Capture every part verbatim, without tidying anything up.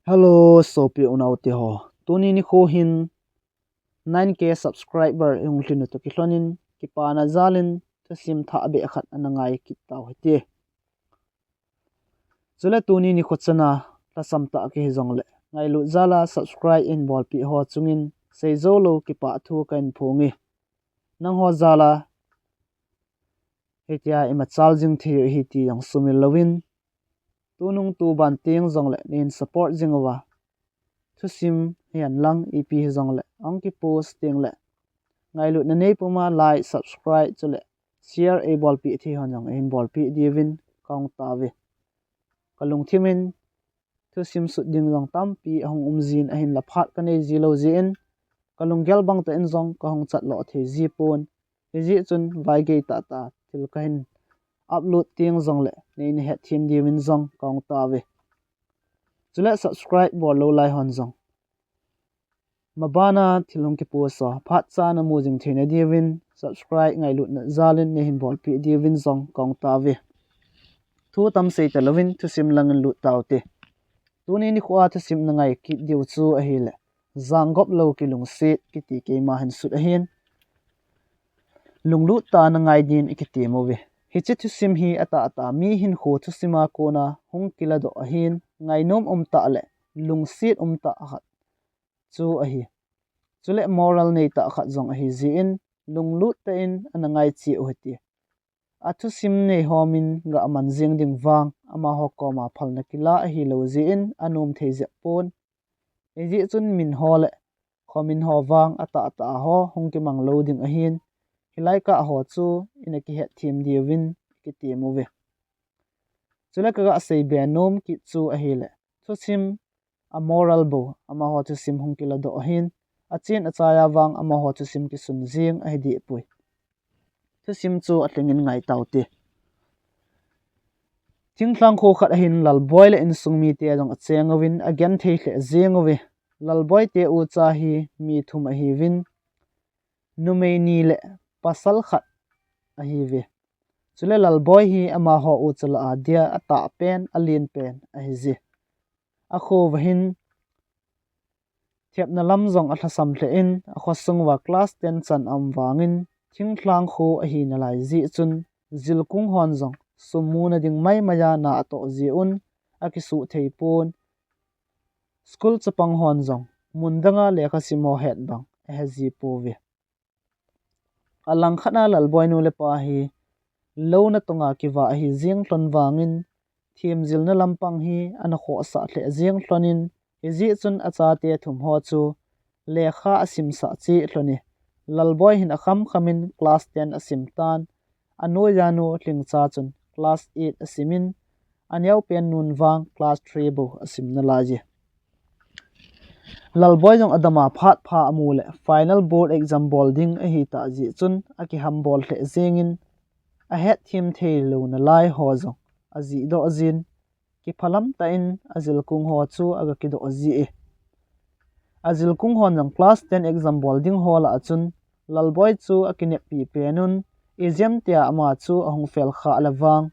Hello, sopi unaute ho. Tuni nikho hin nine K subscriber ihung lhin u toh kilhonin, kipana jalin thusim thah beh khat ana ngai kit tau hite. Chule tuni nikho chana lhasam tah kahi jongle, ngailut jala subscribe eihin bolpeh ho chungin seijou lou kipah thu kahin phonge. Nangho jala hitia imachal jing thei u ahi ti jong sumil louvin, tunung tuban teng jongle neihin support jing uva, thusim hihen lang ipi hijongle ahung kipost tengle, ngailutna neipuma like, subscribe chule share eibolpeh thei hon jong eihin bolpeh diuvin kahung tauve. Kalungthimin thusim sut ding jong tampi ahung um jin, ahinla phat kanei ji lou jeh in, kalunggel bang tah in jong kahung chat lou thei ji pon. Hijeh chun vaigei tahtah thil kahin upload teng jongle neina hetthem diuvin jong kahung tauve. Chule subscribe bol lou lai hon jong, mabana thil hung kipost u phatcha namu jing theina diuvin, subscribe ngailutna jalin neihin bolpeh diuvin jong kahung tauve. Thu tam sei talouvin thusim langin lut taute. Tuni nikhoa thusim nangai kit diu chu ahile, janggop lou kilungset kiti keima hin sut ahin, lunglut tah a nangai din ikitem uve. Hiche thusim hi atahtah mi hinkho thusima kona hung kiladoh ahin, ngainom umtah le lungset umtah khat chu ahi. Chule moral neitah khat jong ahijeh in, lunglut tah in ana ngai cheh u hite. Athusim neiho min gah man jeng ding vang, amaho koma phalna kila ahilou jeh in anom thei jep pon. Hijeh chun min ho le khomin ho vang atahtah ho hung kimang lou ding ahin, hilai kah ho chu ina kihetthem diuvin ikitem uve. Chule kagah seibe nom kit chu ahile, thusim amoral bou amaho thusim hung kiladoh ahin, achen achaiya vang amaho thusim kisun jeng ahidehpoi. Thusim chu alhingin ngai taute. Thinglhang kho khat ahin Lalboi le insung mite jong acheng uvin, agenthei lheh jeng uve. Lalboi te ucha hi mi thum ahiuvin, numei ni le pasal khat ahiuve. Chule Lalboi hi amaho ucha lah a dia atahpen, alenpen ahije. Akhouva hin thepna lam jong alhasam lheh in, akhosung uva class ten chan aum vangin, thinglhang kho ahi nalai jeh chun, jilkung hon jong sum muna ding maimai a na atoh jeh un, akisuh thei pon. School chapang hon jong mun danga lekhasim ho het bang ahe ji pouve. Alangkhat a Lalboi nu le pa hi lou natonga kivah ahi jeng lhon vangin, themjilna lampang hi ana khohsah lheh jeng lhonin, hijeh chun achate thum ho chu lekha asimsah cheh lhone. Lalboi hin akhamkhamin class ten asim tan, anoiya nu Lhingcha chun class eight asimin, aneopen nun vang class three bou asim nalaiye. Lalboi jong adama phat pha amu le final board exam bol ding ahitah jeh chun akihambol lheh jengin, ahetthem thei lou nalai ho jong ajihdoh jin, kiphalam tah in ajilkung ho chu aga kidoh ji e. Ajilkung hon jong class ten exam bol ding ho lah a chun Lalboi chu akineppi pen un, ijemtia ama chu ahung fail khah le vang,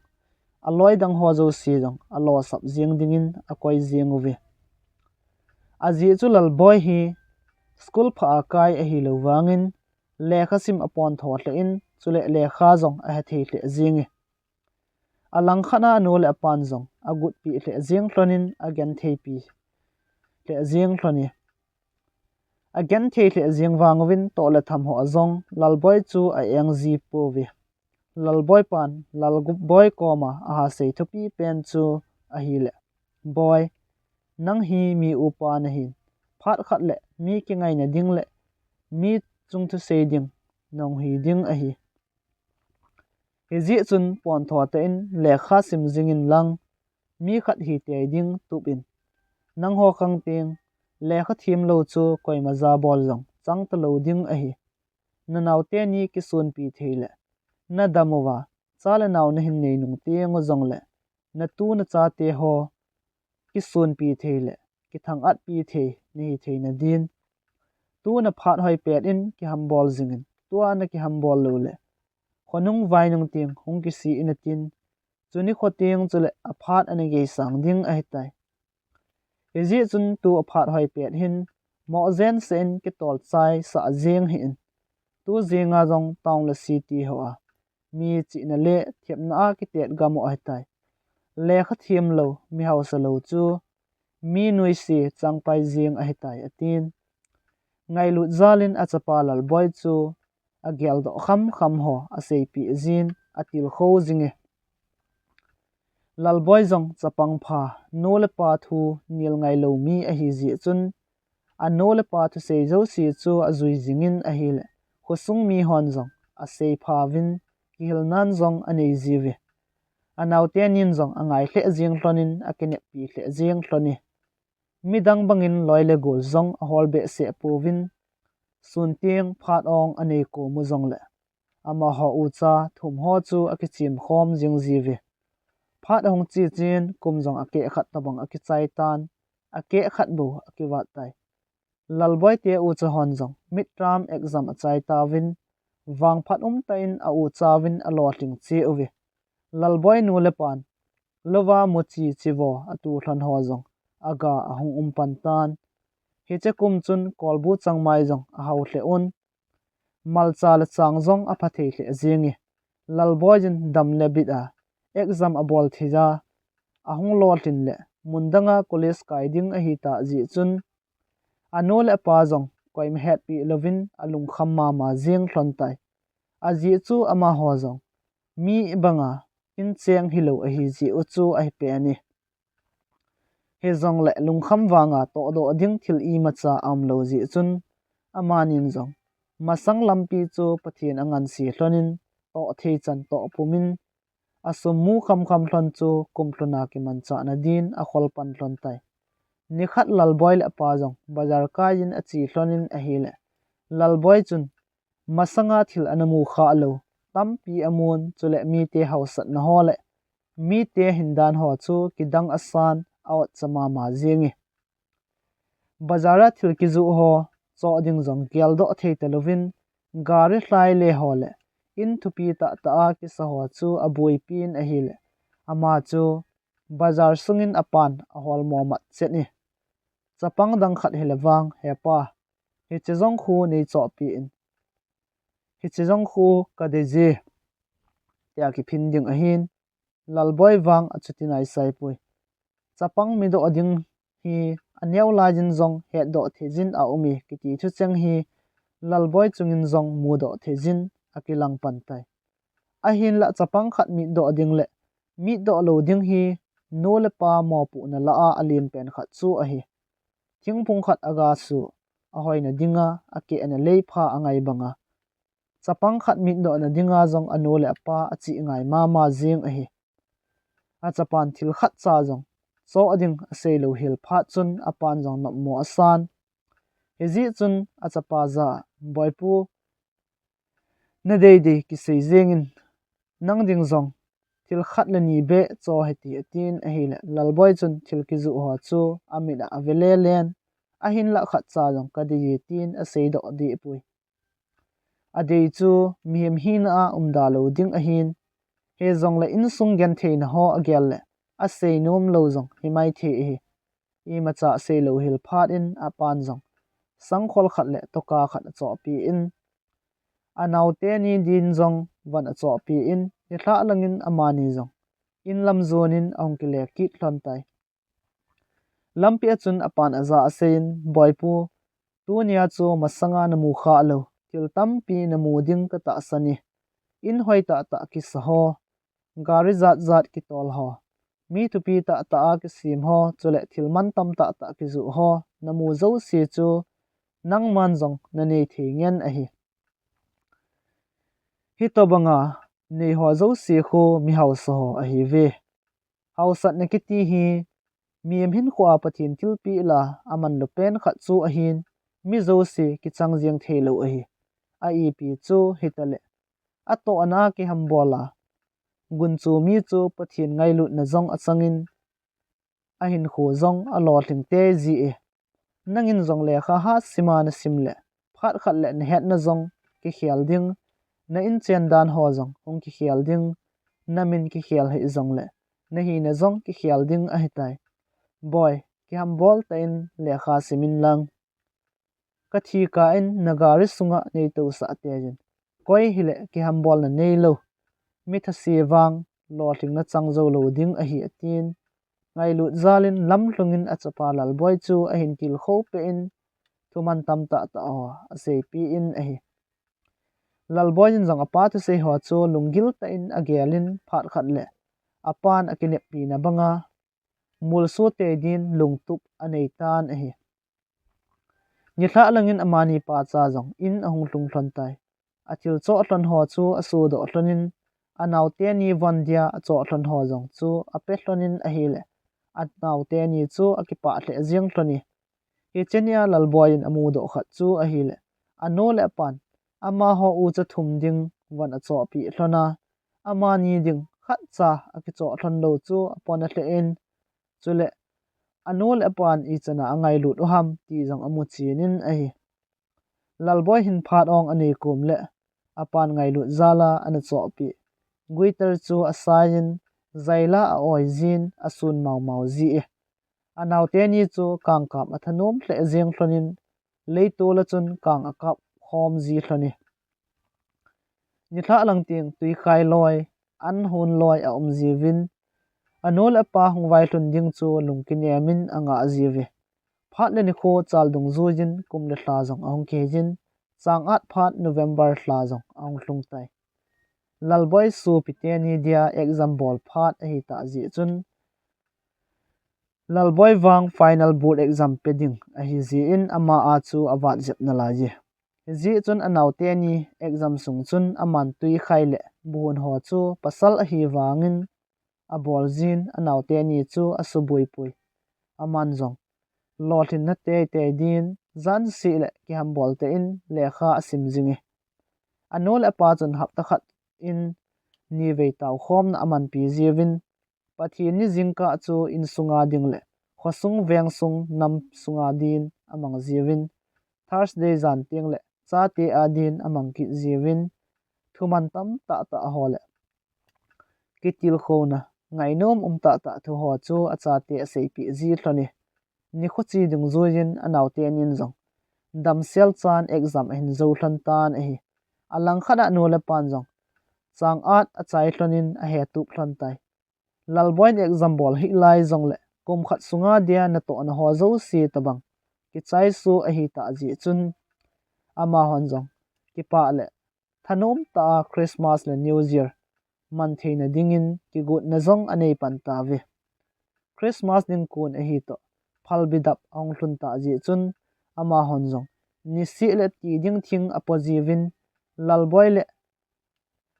aloi dang ho jouse jong alosap jeng dingin akoi jeng uve. Ajeh chu Lalboi hi school pha a kai ahilou vangin, lekhasim apontho lheh in, chule lekha jong ahethei lheh jenge. Alangkhat a anu le apan jong agutpi lheh jeng lhonin, agentheipi lheh jeng lhone. Agenthei lheh jeng vang uvin toh le tham ho a jong Lalboi chu a-eng ji pouve. Lalboi pan Lalboi koma ahasei thupi pen chu ahile, Boi, nang hi mi upa nahin, phat khat le mi kingaina ding le mi chung thusei ding nahung hi ding ahi. Hijeh chun pontho tah in lekha sim jingin lang, mi khat hitei ding tup in. Nangho khang teng lekha themlou chu koima jabol jong chang talou ding ahi. Nanaote ni kisonpi thei le nadam uva, cha le nao nahin nei nung teng u jongle, natu nachate ho kisonpi thei le kithang-atpi thei nahi theina din, tu naphat hoi pet in kihambol jingin, tua nakihambol lou le khonung vainung teng hung kisih in atin, chuni kho teng chule aphat ana geisang ding ahitai. Hijeh chun tu aphat hoi pet hin, moh jen seh in kitol chai sah jeng hih in. Tu jenga jong town le city ho a mi chihna le thepna a kitet gam u ahitai. Lekha them lou, mi hausa lou chu mi nuisat changpai jeng ahitai, atin. Ngailut jal in achapa Lalboi chu ageldoh kham kham ho aseipeh jin atilkhou jing e. Lalboi jong chapang pha, nu le pa thu nil ngai lou mi ahi jeh chun, anu le apa thusei jouse chu ajui jing in ahile, khosung mihon jong asei pha uvin, kihilnan jong anei jiuve. Anaote nin jong angai lheh jeng lhon in, akineppi lheh jeng lhon e. Midang bangin loi le gol jong ahol behseh pouvin, sun teng phat ong anei kom u jongle, amaho ucha thum ho chu akichem khom jing jiuve. Phat ahung che chen, kum jong akeh khat tabang akichai tan, akeh khat bou akivat tai. Lalboi te ucha hon jong midterm exam achai tauvin, vangphat umtah in aucha uvin alolhing cheh uve. Lalboi nu le pan louva muchi chivo atu lhon ho jong aga ahung um pan tan. Hiche kum chun kolbu changmai jong ahao lheh un, malcha le chang jong apha thei lheh jeng e. Lalboi jin dam le bit a exam abol thei a, ahung lolhin le mun danga college kai ding ahitah jeh chun, anu le apa jong koima hetpi louvin alungkham mama jeng lhon tai. Ajeh chu amaho jong mi banga incheng hilou ahi jeh u chu ahi pen e. Hijongle lungkham vanga tohdoh ding thil imacha aum lou jeh chun, amanin jong masang lampi chu Pathen anganse lhon in, toh thei chan toh pum in, asum mu kham kham lhon chu kum lhun a kimanchah na din akhol pan lhon tai. Nikhat Lalboi le apa jong bazar kai in ache lhon in ahile, Lalboi chun masanga thil ana mu kha lou tampi amun, chule mite hausatna ho le mite hindan ho chu kidang asan, a-otcha mama jeng e. Bazar a thil kijoh ho choh ding jong geldoh thei talouvin, gari lhai le ho le in thupi tahtah a kisa ho chu abuaipi in ahile, ama chu bazar sungin apan ahol mo mat chet e. Chapang dang khat hile vang, "He pa, hiche jong khu nei chohpeh in. Hiche jong khu kadei e," tia kiphin ding ahin, Lalboi vang achuti naisai poi. Chapang midoh ding hi aneo lai jin jong hetdoh thei jin aum e kiti thucheng hi Lalboi chungin jong mudoh thei jin akilang pan tai. Ahinlah chapang khat mitdoh ding le mitdoh lou ding hi nu le pa mopohna lah a alen pen khat chu ahi. Thingphung khat aga su, ahoina dinga akehna leipha angai banga, chapang khat mitdohna dinga jong anu le apa achih ngai mama jeng ahi. Achapan thil khat cha jong choh ding asei louhel phat chun apan jong nopmo asan. Hijeh chun achapa jah a, "Boipu, nadei dei kisei jeng in, nang ding jong thil khat le ni beh choh hiti," atin ahile, Lalboi chun thil kijoh ho chu amit a ave lelen, ahinlah khat cha jong kadei e tin aseidoh deh poi. Adei chu mihem hina a umda lou ding ahin, hijongle insung gentheina ho agel le asei nom lou jong himai thei ahi. Imacha asei louhel phat in apan jong sangkhol khat le toka khat achohpeh in, anaote ni din jong von achohpeh in, nilhah langin amani jong in lam jon in ahung kile kit lhon tai. Lampi a chun apan ajah a asei in, "Boipu, tunia chu masanga namu kha lou thil tampi namu ding katahsan e. In hoi tahtah kisa ho, gari jat jat kitol ho, mi thupi tahtah a kisem ho, chule thil mantam tahtah kijoh ho namu jouse chu nangman jong nanei thei ngen ahi. Hitobanga nei ho jouse khu mi hausa ho ahiuve. Hausatna kiti hi mihem hinkhoa Pathen thilpeh lah a amanlou pen khat chu ahin, mi jouse kichang jeng thei lou ahi. A ipi chu hitaleh, atohna a kihambol a, gunchu mi chu Pathen ngailutna jong achang in, ahinkho jong alolhing tei ji e. Nangin jong lekha hat sima nasim le, phat khat le nahetna jong kikhel ding, na inchen dan ho jong hung kikhel ding, namin kikhel hih jongle, nahina jong kikhel ding ahitai. Boi, kihambol tah in lekha sim in lang. Ka thi kah in na gari sunga nei tousah tei jin. Koi hileh kihambolna neilou, mi thase vang lolhingna chang jou lou ding ahi, atin. Ngailut jal in lamlhung in achapa Lalboi chu ahin tilkhou peh in, thuman tamtah tah ho aseipeh in ahi. Lalboi in jong apa thusei ho chu lunggil tah in agel in, phat khat leh apan akineppina banga mulso tei din lungtup anei tan ahi. Nilhah lang in amani pacha jong in ahung lhung lhon tai. Athil choh lhon ho chu asudoh lhon in, anaote ni von dia achoh lhon ho jong chu ape lhon in ahileh, anaote ni chu akipah lheh jeng lhon e. Hiche nia Lalboi in amudoh khat chu ahileh, anu le apan amaho ucha thum ding von achohpeh lhon a, amani ding khatcha akichoh lhon lou chu apon alheh in, chuleh anu le apan ichan a angailut u ham ti jong amuchen in ahi. Lalboi hin phat ong anei kom leh apan ngailut jal a ana chohpeh guitar chu asai in, jaila a-oi jin, asun maumau ji e. Anaote ni chu kangkap athanom lheh jeng lhon in, leitol a chun kang akap khom ji lhon e. Nilhah lang teng twikhai loi, an hon loi aum jiuvin, anu le apa hung vailhun ding chu lungkinem in angah jiuve. Phat le nikho chal dungjuiyin kum le lha jong ahung kihei jin, changat phat November lha jong ahung lhung tai. Lalboi sopi teni dia exam bol phat ahitah jeh chun, Lalboi vang final board exam pe ding ahi jeh in ama a chu avat jep nalai e. Hijeh chun anaote ni exam sung chun aman twikhai le buhon ho chu pasal ahi vangin abol jin, anaote ni chu asuboi poi. Aman jong lolhinna teitei din, jan seh le kihambol tah in lekha asim jing e. Anu le apa chun hapta khat in nivei taokhomna amanpi jiuvin, Pathen ni jingkah chu insunga ding le khosung vengsung nam sunga din amang jiuvin, Thursday jan teng le chate a din amang kit jiuvin, thuman tamtah tah ho le kitilkhouna ngainom um tahtah thu ho chu achate aseipeh ji lhon e. Nikho che dungjuiyin anaote nin jong damsel chan exam ahin jou lhon tan ahi. Alangkhat a anu le apan jong changat achai lhonin ahetup lhon tai. Lalboi in exam bol hih lai jongle kum khat sunga dia natohna ho jouse tobang kichaisoh ahitah jeh chun, amahon jong kipah le thanom tah a Christmas le New Year mantheina dingin kigotna jong anei pan tauve. Christmas ding kon ahitoh phalbi dap ahung lhun tah jeh chun, amahon jong niseh le tiding thing apo jiuvin, Lalboi le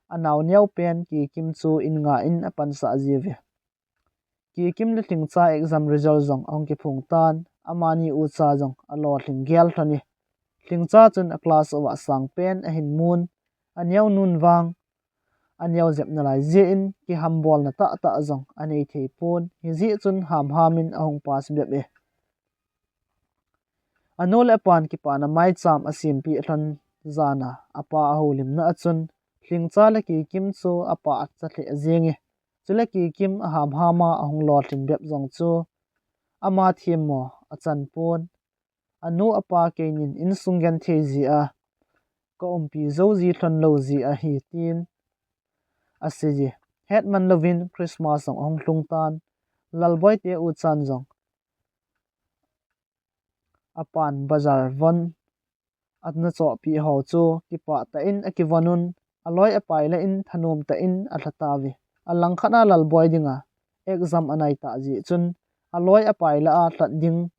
anao neopen Kikim chu in ngah in apansah jiuve. Kikim le Lhingcha exam result jong ahung kiphong tan, amani ucha jong alolhing gel lhon e. Lhingcha chun aclass uva sangpen ahin mun, aneonun vang aneo jep nalai jeh in kihambolna tahtah jong anei thei pon, hijeh chun hamham in ahung pass bep e. Anu le apan kipana maicham asempeh lhon jana apa ahoulimna a chun, Lhingcha le Kikim chu apachat lheh jenge. Chule Kikim ahamham a ahung lolhin bep jong chu ama themmo achan pon, anu apa keinin insung genthei jeh a kaumpi jou ji lhon lou jeh ahi tin aseiye. Hetman louvin Christmas jong ahung lhung tan, Lalboi te uchan jong apan bazar von ana chohpeh ho chu kipah tah in akivon un, aloi apai lah in thanom tah in alha tauve. Alangkhat a Lalboi dinga exam anai tah jeh chun, aloi apai lah a lhat ding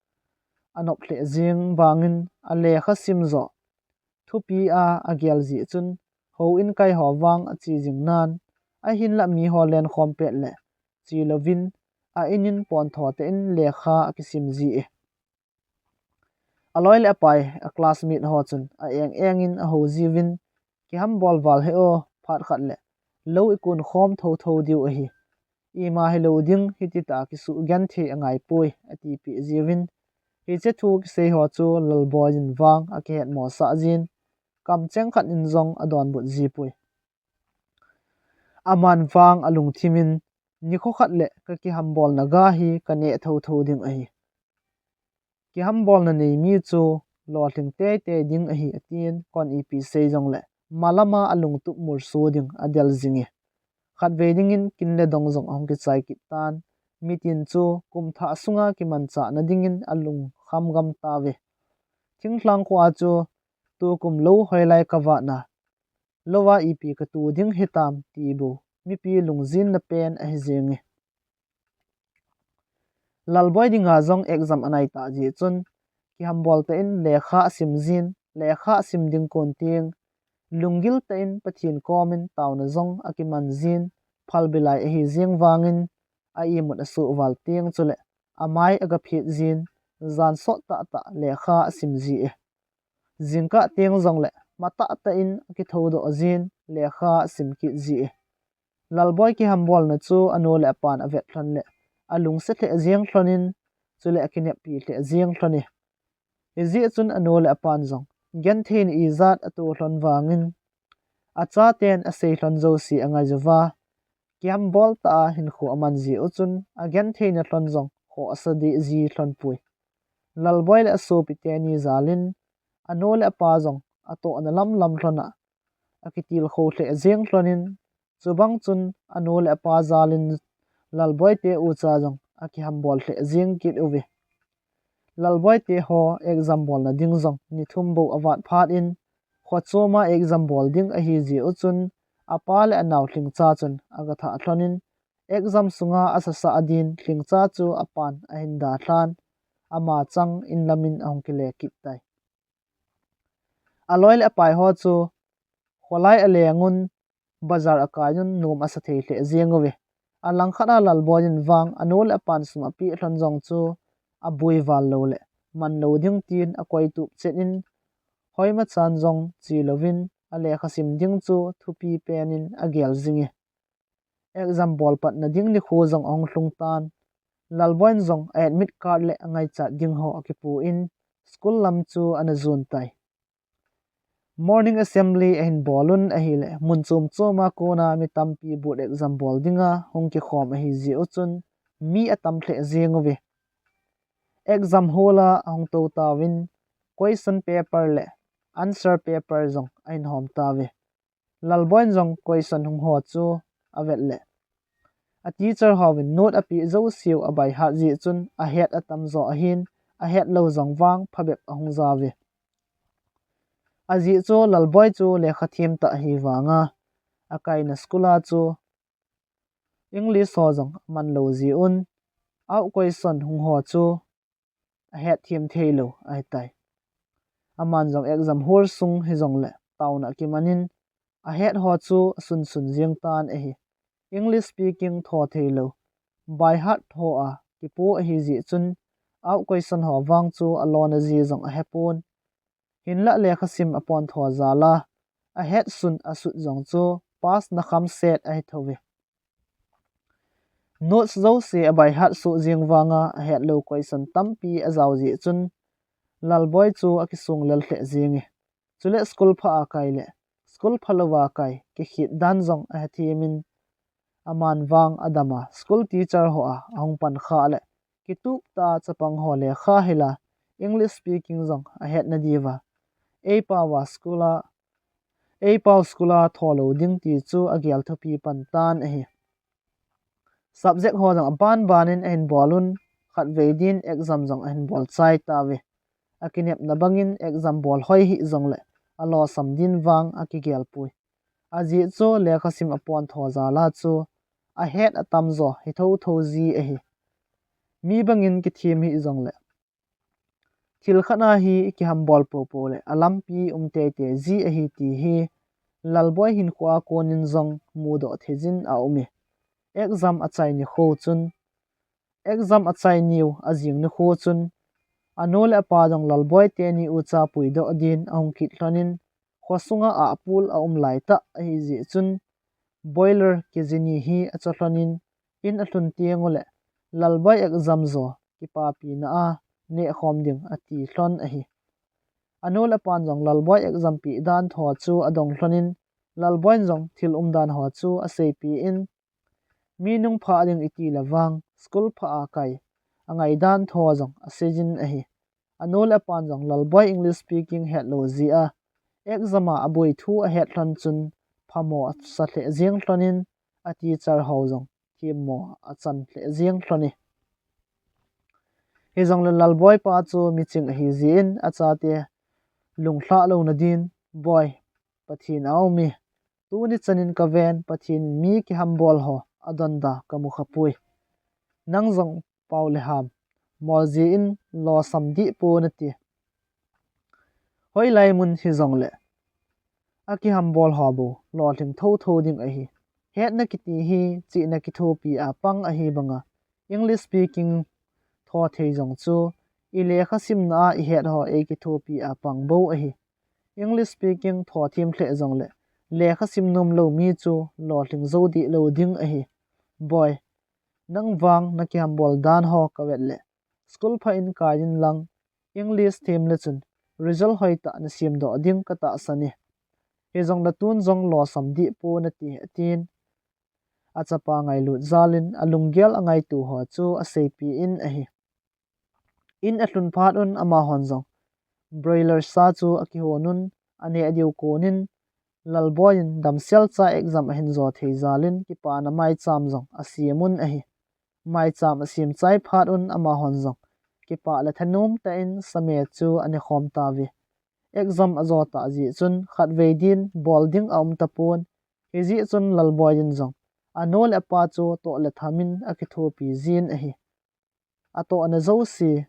anop lheh jeng vangin alekha sim joh thupi a agel jeh chun, houin kai ho vang ache jing nan, ahinlah miho lenkhom pet le che louvin, a inin pontho tah in lekha akisim ji e. Aloi le apai, aclassmate ho chun aeng eng in ahou jiuvin, kihambol val hih o, phat khat le lou ikon khom thotho diu ahi. Ima hilou ding, hititah a kisuh genthei angaipoi, atipeh jiuvin. Hiche thu kisei ho chu Lalboi in vang akihetmosah jin, kamcheng khat in jong adonbut jipoi. Aman vang alungthim in, nikho khat le kakihambolna ga hi kaneh thotho ding ahi. Kihambolna nei mi chu lolhing teitei ding ahi, atin kon ipi sei jongle malama alungtup mursu ding adel jing e. Khatvei dingin kin le dong jong ahung kichai kit tan. Mitin chu kum thah sunga kimanchahna dingin alungkham gam tauve. Thinglhang khoa chu tukum lou hoilai kavahna, louva ipi katu ding hitam ti bou mipi lungjinna pen ahi jenge. Lalboi dinga jong exam anai tah jeh chun, kihambol tah in lekha asim jin, lekha asim ding kon teng, lunggil tah in Pathen komin taona jong akiman jin, phalbi lai ahi jeng vangin, a imut asuh val teng chule amai agaphet jin, jan sot tahtah lekha asim ji e. Jingkah teng jongle matah tah in akithoudoh jin, lekha asim kit ji e. Lalboi kihambolna chu anu le apan avet lhon le alungse lheh jeng lhonin, chule akineppi lheh jeng lhon e. Hijeh chun anu le apan jong gentheina ijat ato lhon vangin, achaten asei lhon jouse angai uva, kihambol tah a hinkho aman jeh u chun agentheina lhon jong khoh asa deh ji lhon poi. Lalboi le asopi teni jalin anu le apa jong atohna lamlam lhon a akitilkhou lheh jeng lhonin, chubang chun anu le apa jalin Lalboi te ucha jong akihambol lheh jeng kit uve. Lalboi te ho exam bolna ding jong ni thum bou avat phat in, khochoma exam bol ding ahi jeh u chun, apa le anao Lhingcha chun agathah lhonin, exam sunga asasa adin Lhingcha chu apan ahin dalhan, ama chang inlamin ahung kile kit tai. Aloi le apai ho chu kholai alengun, bazar akaiyun, nom asa thei lheh jeng uve. Alangkhat a Lalboi in vang anu le apan sum apeh lhon jong chu aboi val lou le man lou ding tin akoi tup chet in, hoima chan jong che louvin alekha sim ding chu thupi penin agel jing e. Exam bol patna ding nikho jong ahung lhung tan. Lalboi in jong a admit card le angaichat ding ho akipu in, school lam chu ana jon tai. Morning assembly ahin bolun ahile, mun chom choma kona mi tampi board exam bol dinga hung kikhom ahi jeh u chun, mi atam lheh jeng uve. Exam hall a ahung tou tauvin, question paper le answer paper jong ahin hom tauve. Lalboi in jong question hung ho chu avet le, a teacher hovin note apeh jouseu abaihat jeh chun ahet atamjo ahin, ahet lou jong vang phabep ahung jauve. Ajeh chu Lalboi chu lekha them tah ahi vanga, akaina school a chu English ho jong aman lou jeh un, out question hung ho chu ahet them thei lou ahitai. Aman jong exam hall sung hijongle taona akimanin, ahet ho chu asunsun jeng tan ahi. English speaking tho thei lou, by heart tho a kipu ahi jeh chun, out question ho vang chu alona ji jong ahepon. Hinlah lekha sim apontho jal a, ahet sun asut jong chu pass na kham set ahi thouve. Notes jouse a by heart soh jeng vanga ahet lou question tampi ajao jeh chun, Lalboi chu akisong lel lheh jeng e. Chule school pha a kai le school phalou a kai kikhet dan jong ahethem in, aman vang adama school teacher ho a ahung pan kha le kitup tah a chapang ho lekha hila English speaking jong ahetna diuva, eipao a school a, eipao school a tho lou ding ti chu agel thupi pan tan ahi. Subject ho jong aban ban in ahin bolun, khatvei din exam jong ahin bol chai tauve. Akinepna bangin exam bol hoi hih jongle alosam din vang akigel poi. Ajeh chu lekha sim apontho jal a chu ahet atamjo hi thotho ji ahi. Mi bangin kithem hih jongle, thil khat a hi kihambol popo le alampi um teitei ji ahi ti hi Lalboi hinkho a konin jong mudoh thei jin aum e. Exam achai nikho chun, exam achai niu ajing nikho chun, anu le apa jong Lalboi teni ucha puidoh din ahung kit lhonin, khosunga ahpul aum lai tah ahi jeh chun, boiler kg ni hi acho lhonin, in alhun teng ule, Lalboi exam jo kipapina a nehkhom ding ati lhon ahi. Anu le apan jong Lalboi exam peh dan tho chu adong lhonin, Lalboi in jong thil umdan ho chu aseipeh in, mi nungphah ding iti le vang, school pha a kai angai dan tho jong aseijin ahi. Anu le apan jong Lalboi English speaking hetlou jeh a, exam a aboi thu ahet lhon chun phamo asa lheh jeng lhon in, a teacher ho jong themmo achan lheh jeng lhon e. Hijongle Lalboi pa chu miching ahi jeh in achate lunglhah louna din, Boi, Pathen aum e. Tuni chan in kaven, Pathen in mi kihambol ho adonda kamu khapoi. Nang jong pao le ham mol jeh in losam deh pou nati. Hoilai mun hijongle akihambol ho bou lolhing thotho ding ahi. Hetna kiti hi chihna kithopi a pang ahi banga, English speaking tho thei jong chu ilekha simna a ihet ho eikithopi a pang bou ahi. English speaking tho them lheh jongle lekha sim nom lou mi chu lolhing jou deh lou ding ahi. Boi, nang vang nakihambol dan ho kavet le, school pha in kai in lang, English them le chun result hoitah nasemdoh ding katahsan e. Hijongle tun jong losam deh pou nati, atin. Achapa ngailut jal in alunggel angaito ho chu aseipeh in ahi. In alhun phat un amahon jong broiler sa chu akihon un, aneh diu kon in Lalboi in damsel cha exam ahin jo thei jal in kipana maicham jong asem un ahi. Maicham asem chai phat un amahon jong kipah le thanom tah in same chu ane khom tauve. Exam ajo tah jeh chun khatvei din bol ding aum tapon, hijeh chun Lalboi in jong anu le apa chu toh le tham in akithopi jin ahi. Atohna jouse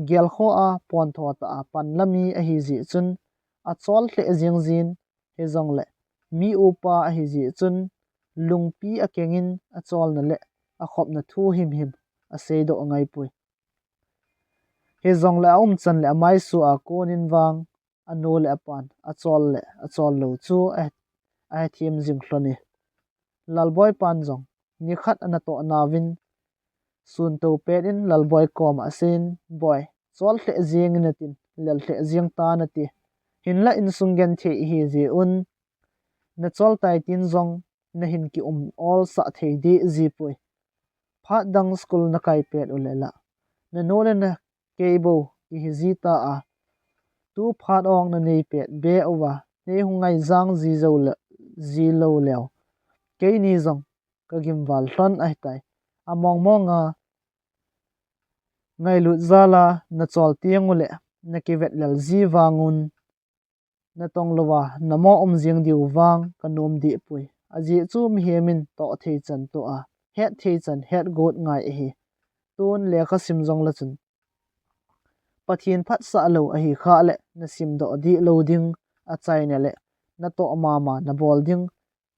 gelkhoh a pontho tah a pan la mi ahi jeh chun achol lheh jeng jin, hijongle mi upa ahi jeh chun lungpi akeng in acholna le akhopna thu himhim aseidoh angaipoi. Hijongle aumchan le amaisu a kon in vang anu le apan achol le achol lou chu a, ahethem jing lhon e. Lalboi pan jong nikhat anatoh nauvin sun tou pet in Lalboi koma aseiyin, Boi, chol lheh jeng in atin, lel lheh jeng tan ati. Hinla insung genthei ihi jeh un, nachol tai tin jong nahin kium olsah thei deh jipoi. Phat dang school nakai pet u le la, nanu le nakei bou kihi ji ta a, tu phat ong nanei pet be uva, nei hung ngaijang ji jou le, ji lou leu, keini jong kagim val lhon ahitai. Among mong a ngailut jal a nachol teng u le nakivet lel ji vang un, natong louva namo um jeng diu vang kanom deh poi. Ajeh chu mihem in toh thei chan toh a, het thei chan het got ngai ahi. Tun lekha sim jong le chun Pathen phatsah lou ahi khah le nasimdoh deh lou ding, achaina le natoh mama nabol ding,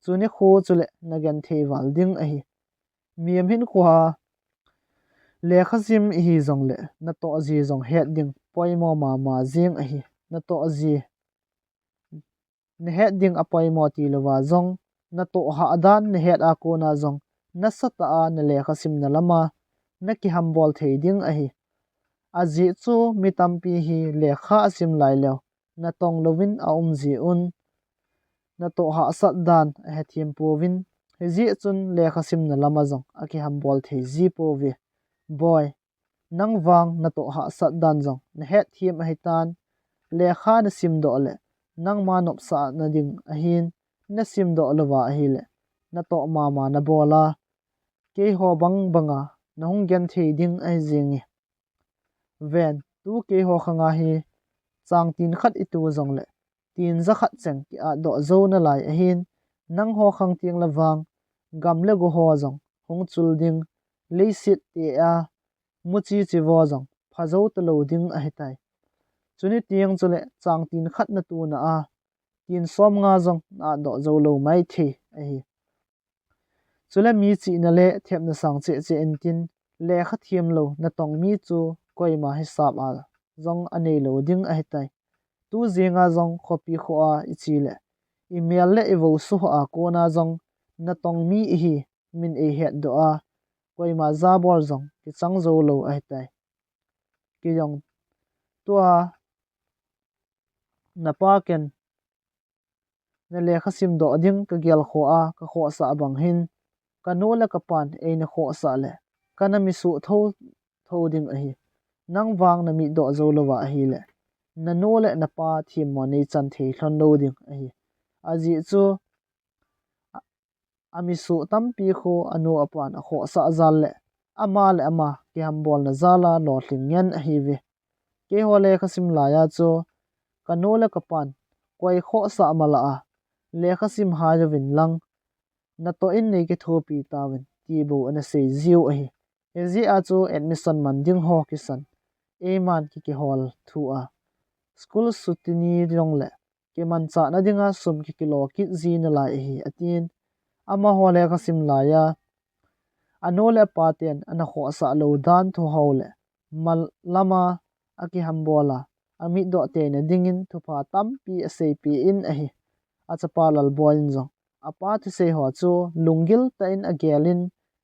chu nikho chu le nagenthei val ding ahi. Mihem hinkho a lekha sim ihi jong le natoh ji jong het ding poimo mama jeng ahi. Natoh ji nahet ding apoimo ti louva jong, natoh hah dan nahet a kona jong nasatah a nalekha simna lam a nakihambol thei ding ahi. Ajeh chu mi tampi hi lekha asim lai leu natong louvin aum jeh un, natoh hahsat dan ahethem pouvin, hijeh chun lekha simna lam a jong akihambol thei ji pouve. Boi, nang vang natoh hahsat dan jong nahet them ahitan, lekha nasimdoh le nangma nopsahna ding ahin, nasimdoh louva ahile natoh mama nabol a, keiho bang banga nahung genthei ding ahi jenge. Ven, tu keiho khang a hi chang tin khat itu jong le tin ja khat cheng kiatdoh jou nalai ahin, nangho khang teng le vang gam le go ho jong hung chul ding, leiset te a muchi chi vo jong phajou talou ding ahitai. Chuni teng chule chang tin khat natuna a tin som nga jong naatdoh jou lou maithei ahi. Chule mi chihna le thepna sang cheh cheh intin, lekha them lou natong mi chu koima hisap a jong anei lou ding ahitai. Tu jenga jong khopi kho a iche le, imel le ivo suh a kona jong natong mi ihi min eihetdoh a, koima jabol jong kichang jou lou ahitai. Kei jong tua napa ken nalekha simdoh ding kagelkhoh a kakhohsah bang hin, kanu le kapan eina khohsah le kana misuh thotho ding ahi. nang vang na mitdoh jou louva ahile, na nu le na pa themmo nei chan thei lhon lou ding ahi. Ajeh chu, a, a misuh tampi khu a nu a pan a khohsah jal le ama le ama kihambolna jal a lolhing ngen ahiuve. Keiho lekha sim lai a chu ka nu le ka pan koi khohsah mala a lekha sim hai uvin lang, natoh in nei kithopi tauvin ti bou ana sei jiu ahi. Hijeh a chu admission man ding ho kisan, eiman kikihol thu a, school suti ni jong le kimanchahna dinga sum kikilo kit ji nalai ahi, atin. Amaho lekha sim lai a, a nu le a pa ten ana khohsah lou dan thu ho le, mal lama a kihambol a, a mitdoh teina dingin thupha tampi a seipeh in ahi. A chapa Lalboi in jong a pa thusei ho chu lunggil tah in a gel in,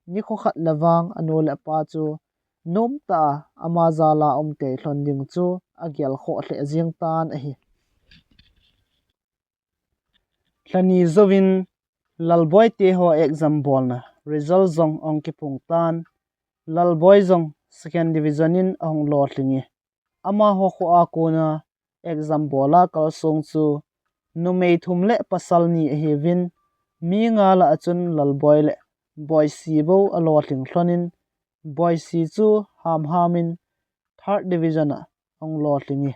nikho khat le vang a nu le a pa chu nom tah a ama jal a um tei lhon ding chu a gel khoh lheh jeng tan ahi. Lhani jouvin Lalboi te ho exam bolna result jong ahung kiphung tan, Lalboi jong second division in ahung lolhing e. Amaho kho a kona exam bol a kalsong chu numei thum le pasal ni ahiuvin, mi nga lah a chun Lalboi le Boisi bou a lolhing lhon in, Boisi chu hamham in third division a ahung lolhing e.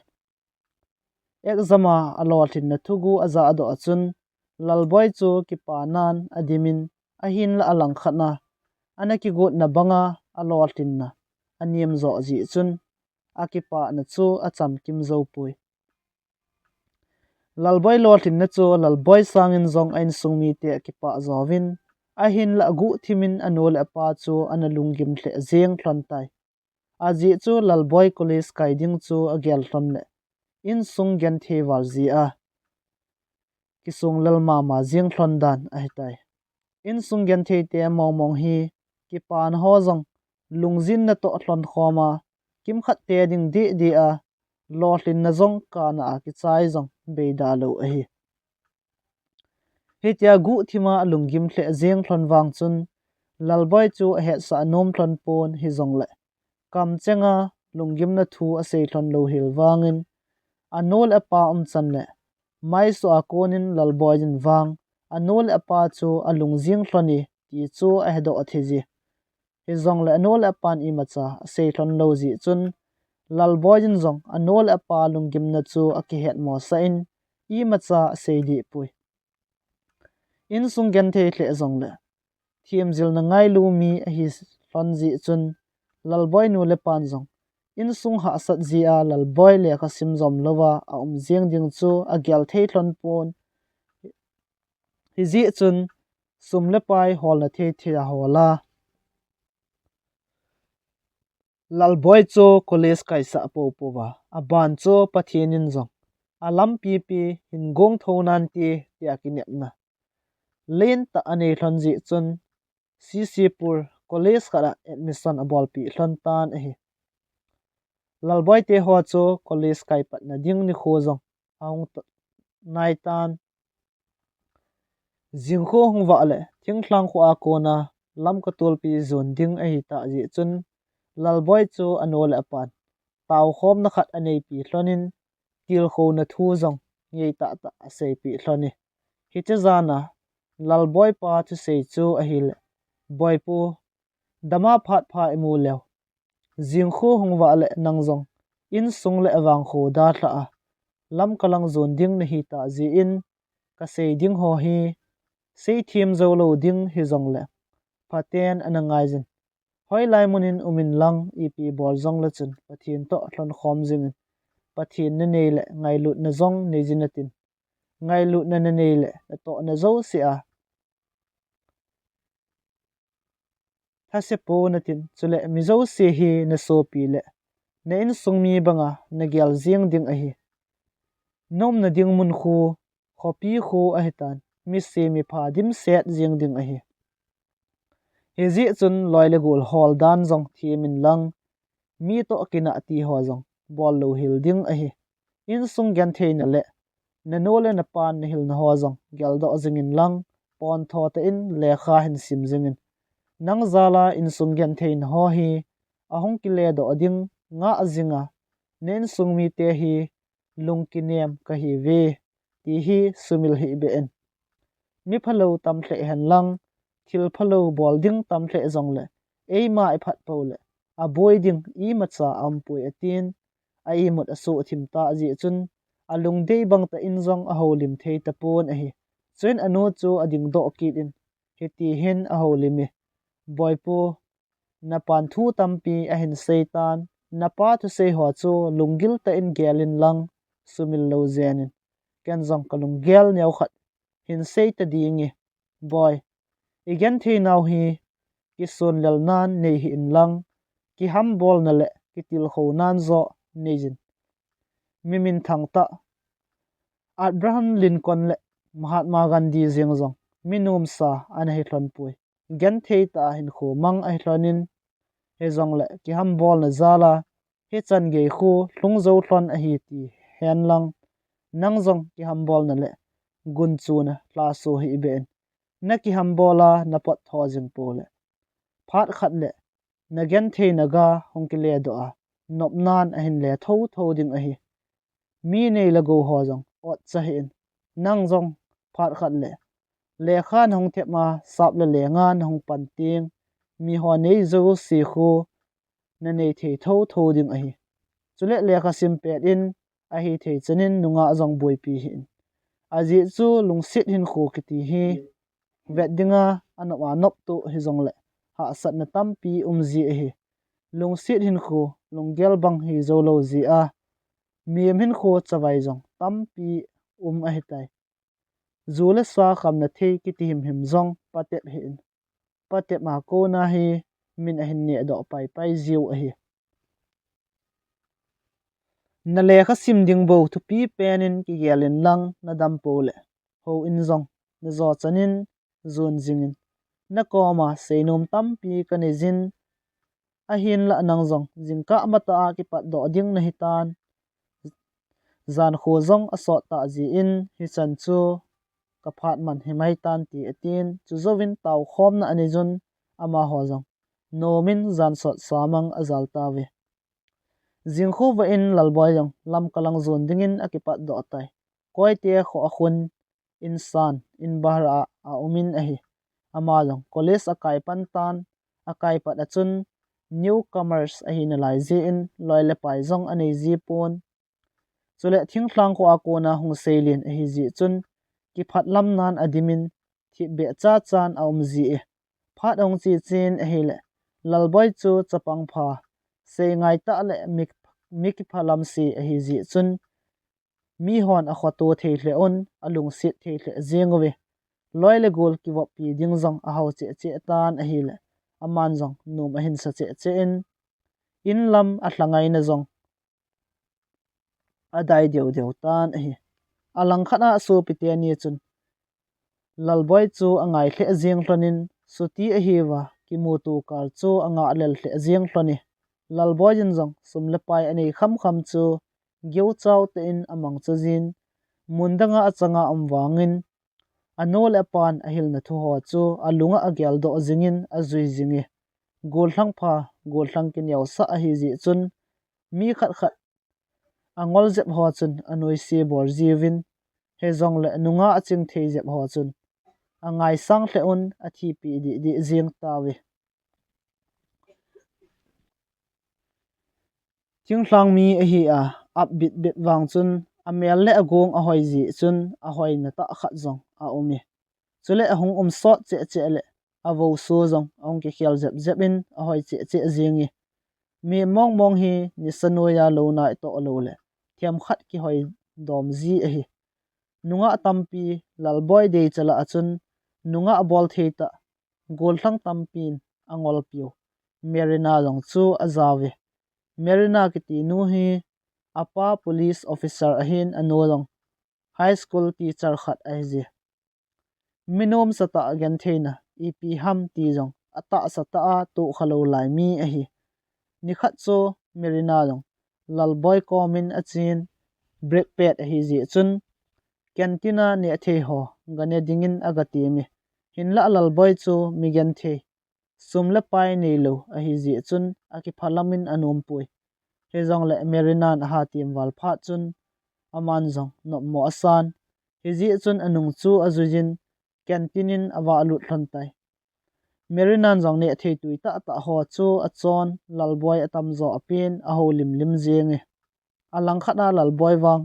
Exam a a lolhinna thugu a jahdoh a chun, Lalboi chu kipanan a dim in, ahinlah a langkhat a, ana kigotna banga a lolhinna a nem joh jeh chun, a kipana chu a chamkim jou poi. Lalboi lolhinna chu Lalboi sangin jong a insung mite a kipah jouvin, ahinlah guhthim in a nu le a pa chu ana lunggim lheh jeng lhon tai. Ajeh chu Lalboi college kai ding chu a gel lhon le, insung genthei val jeh a kisung lel mama jeng lhon dan ahitai. Insung genthei te mongmong hi kipana ho jong lungjinna toh lhon khom a, kimkhat te ding deh deh a, lolhinna jong kana a kichai jong beida lou ahi. Hitia guhthim a a lunggim lheh jeng lhon vang chun, Lalboi chu a hetsah nom lhon pon, hijongle kamcheng a lunggimna thu a sei lhon lou hel vangin, a nu le a pa umchan le maisu a konin Lalboi in vang a nu le a pa chu a lungjing lhon e ti chu a hedoh thei ji. Hijongle a nu le a pan imacha a sei lhon lou jeh chun, Lalboi in jong a nu le a pa lunggimna chu a kihet mosah in, imacha a sei deh poi. Insung genthei lheh jongle themjilna ngailu mi ahi lhon jeh chun, Lalboi nu le pan jong insung hahsat jeh a Lalboi lekha sim jom louva a um jeng ding chu a gel thei lhon pon. Hijeh chun sum le pai holna thei thei a hol a, Lalboi chu college kaisah poupou va, aban chu Pathen in jong a lampi pi hin gong tho nante tia kinepna lentah a nei lhon jeh chun, C C Pur college khat a admission a bolpeh lhon tan ahi. Lalboi te ho chu college kai patna ding nikho jong ahung nai tan. Jingkho hung vah le thinglhang kho a kona Lamka tolpi jon ding ahi tah jeh chun, Lalboi chu a nu le a pan taokhomna khat a neipi lhon in, tilkhouna thu jong ngei tah tah a seipeh lhon e. Hiche jan a Lalboi pa thusei chu ahile, Boipu, dama phat pha imu leu, jingkho hung vah le nang jong insung le avangkho dalhah a Lamka lang jon ding nahi tah jeh in, ka sei ding ho hi seithem jou lou ding hijongle Pathen ana ngai jin. Hoilai mun in um in lang, ipi bol jongle chun Pathen toh lhonkhom jing in. Pathen nanei le ngailutna jong nei jin natin, ngailutna nanei le natohna jouse a thase pou natin, chule mi jouse hi nasopi le na insung mi banga nagel jeng ding ahi. Naumna ding mun khu khopi khu ahitan, misi mipha dimset jeng ding ahi. Hijeh chun loi le gol hol dan jong them in lang, mi toh kinah ti ho jong bol lou hel ding ahi. Insung gentheina le nanu le napan nahilna ho jong geldoh jing in lang, pontho tah in lekha hin sim jing in. Nang jal a insung gentheina ho hi ahung kiledoh ding, ngah jinga, na insung mite hi lungkinem kahiuve, ti hi sumil hih beh in. Mi phalou tam lheh hen lang, thil phalou bol ding tam lheh jongle, eima i phat pou le, aboi ding imacha aumpoi atin, a imut asuh thim ta jeh chun, alungdei bang tah in jong ahoulim thei tapon ahi. Chuin anu chu ading doh kit in, hiti hin ahoulim e, Boipu, na pan thu tampi ahin sei tan, na pa thusei ho chu lunggil tah in gel in lang, sumil lou jen in. Ken jong ka lunggel neo khat hin sei ta ding e, Boi, i genthei nau hi kisun lel nan nei hih in lang, kihambolna le kitilkhou nan joh nei jin. Mi minthang tah, Abraham Lincoln le Mahatma Gandhi jeng jong mi nomsa ana hi lhon poi. Genthei tah a hinkho mang ahi lhon in, hijongle kihambolna jal a hichan gei khu lhung jou lhon ahi ti hen lang, nang jong kihambolna le gunchuna lhaso hih beh in. Na kihambol a na pot tho jing pou le, phat khat le na gentheina ga hung kile doh a, nop nan ahin le tho tho ding ahi. Mi nei le gou ho jong ot cha hih in. Nang jong phat khat le lekha na hung them a, sap le lenga na hung pan teng, mi ho nei jouse khu na nei thei tho tho ding ahi. Chule lekha sim pet in, ahi thei chan in nungah jong boipi hih in. Ajeh chu lungset hinkho kiti hi vet dinga anop a nop toh hijongle hahsatna tampi um ji ahi. Lungset hinkho lunggel bang hi jou lou jeh a, mihem hinkho chavai jong tampi um ahi tai. Ju le sa khamna thei kiti himhim jong patep hih in. Patep a kona hi min ahin neh doh pai pai jiu ahi. Na lekha sim ding bou thupi pen in kigel in lang, na dam pou le houin jong na jo chan in jon jing in. Na koma seinom tampi ka nei jin, ahinlah nang jong jingkah matah a kipat doh ding na hi tan. Jan kho jong asot tah jeh in, hichan chu ka phat man hi mai tan, ti atin. Chujouvin taokhomna anei jun, amaho jong nom in jan sot samang ajal tauve. Jing khovah in Lalboi jong Lamka lang jon dingin akipat doh tai. Koite kho a khun insan, in bahar a, aum in ahi. Ama jong college akai pan tan, akai pat a chun newcomers ahi nalai jeh in, loi le pai jong anei ji pon. Chule thinglhang kho a kona hung seilen ahi jeh chun, kiphat lam nan adim in, thipbeh cha chan aum ji e. Phat ahung che chen ahile, Lalboi chu chapang pha, sei ngai tah le mi, mi kipha lam se ahi jeh chun, mihon akhoto thei lheh un, alungset thei lheh jeng uve. Loi le gol kivoppi ding jong ahao cheh cheh tan ahile, aman jong nom ahin sa cheh cheh in, in lam alhangaina jong adai deu deu tan ahi. Alangkhat a sopite ni chun Lalboi chu angai lheh jeng lhon in, chuti ahiuva kimuto kar chu angah lel lheh jeng lhon e. Lalboi in jong sum le pai anei kham kham chu geuchau tah in amangcha jin, mun danga achanga um vangin, anu le apan ahilna thu ho chu alunga agel doh jingin ajui jing e. Gollhang pha, gollhang kineosah ahi jeh chun, mi khat khat angol jep ho chun anoise bol jiuvin, hijongle nungah aching thei jep ho chun angaisang lheh un, athipi dih dih jeng tauve. Thinglhang mi ahi a, ap bit bit vang chun, amel le agong ahoi jeh chun, ahoina tah khat jong aum e. Chule ahung um sot cheh cheh le, avoso jong ahung kikhel jep jep in ahoi cheh cheh jeng e. Mi mong mong hi nisa noiya lou nai toh lou le, themkhat kihoi dom ji ahi. Nungah tampi Lalboi deicha lah a chun, nungah bol thei tah, gollhang tampin angolpiu Marina jong chu ajao ve. Marina kiti nu hi apa police officer ahin, anu jong high school teacher khat ahi je. Mi nomsa tah gentheina ipi ham ti jong atahsa tah a tohkha lou lai mi ahi. Nikhat chu Marina jong Lalboi komin achen, break pet ahi jeh chun, canteen a neh thei ho gane dingin agatem e. Hinlah Lalboi chu mi genthei, sum le pai neilou ahi jeh chun akiphalam in anompoi. Hijongle Marina'n aha tiam val phat chun aman jong nopmo asan. Hijeh chun anung chu ajuijin canteen in avah lut lhon tai. Marina'n jong nehthei tui tahtah ho chu achon, Lalboi atamjo apen, ahoulim lim jenge. Alangkhat a Lalboi vang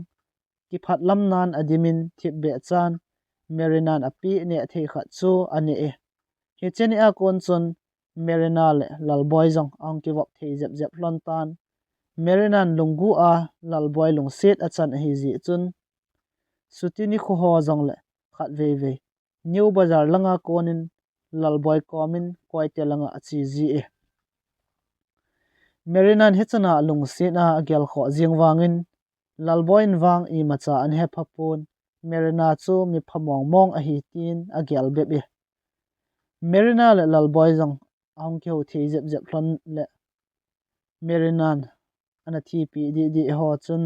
kiphat lamnan adimin thipbeh chan Marina'n apeh nehthei khat chu aneh e. Hiche ni a kon chun Marina le Lalboi jong ahung kivop thei jep jep lhon tan. Marina'n lunggel a Lalboi lungset achan ahijeh chun, chuti nikho ho jongle khatvei vei New Bazar langa konin Lalboi komin koite langa ache ji e. Marina'n hichan a alungset a agel khoh jeng vangin, Lalboi in vang imacha ana hepha pon, Marina chu mipha mong mong ahi tin agel bep e. Marina le Lalboi jong ahung kihou thei jep jep lhon le Marina'n ana thipi dih dih ho chun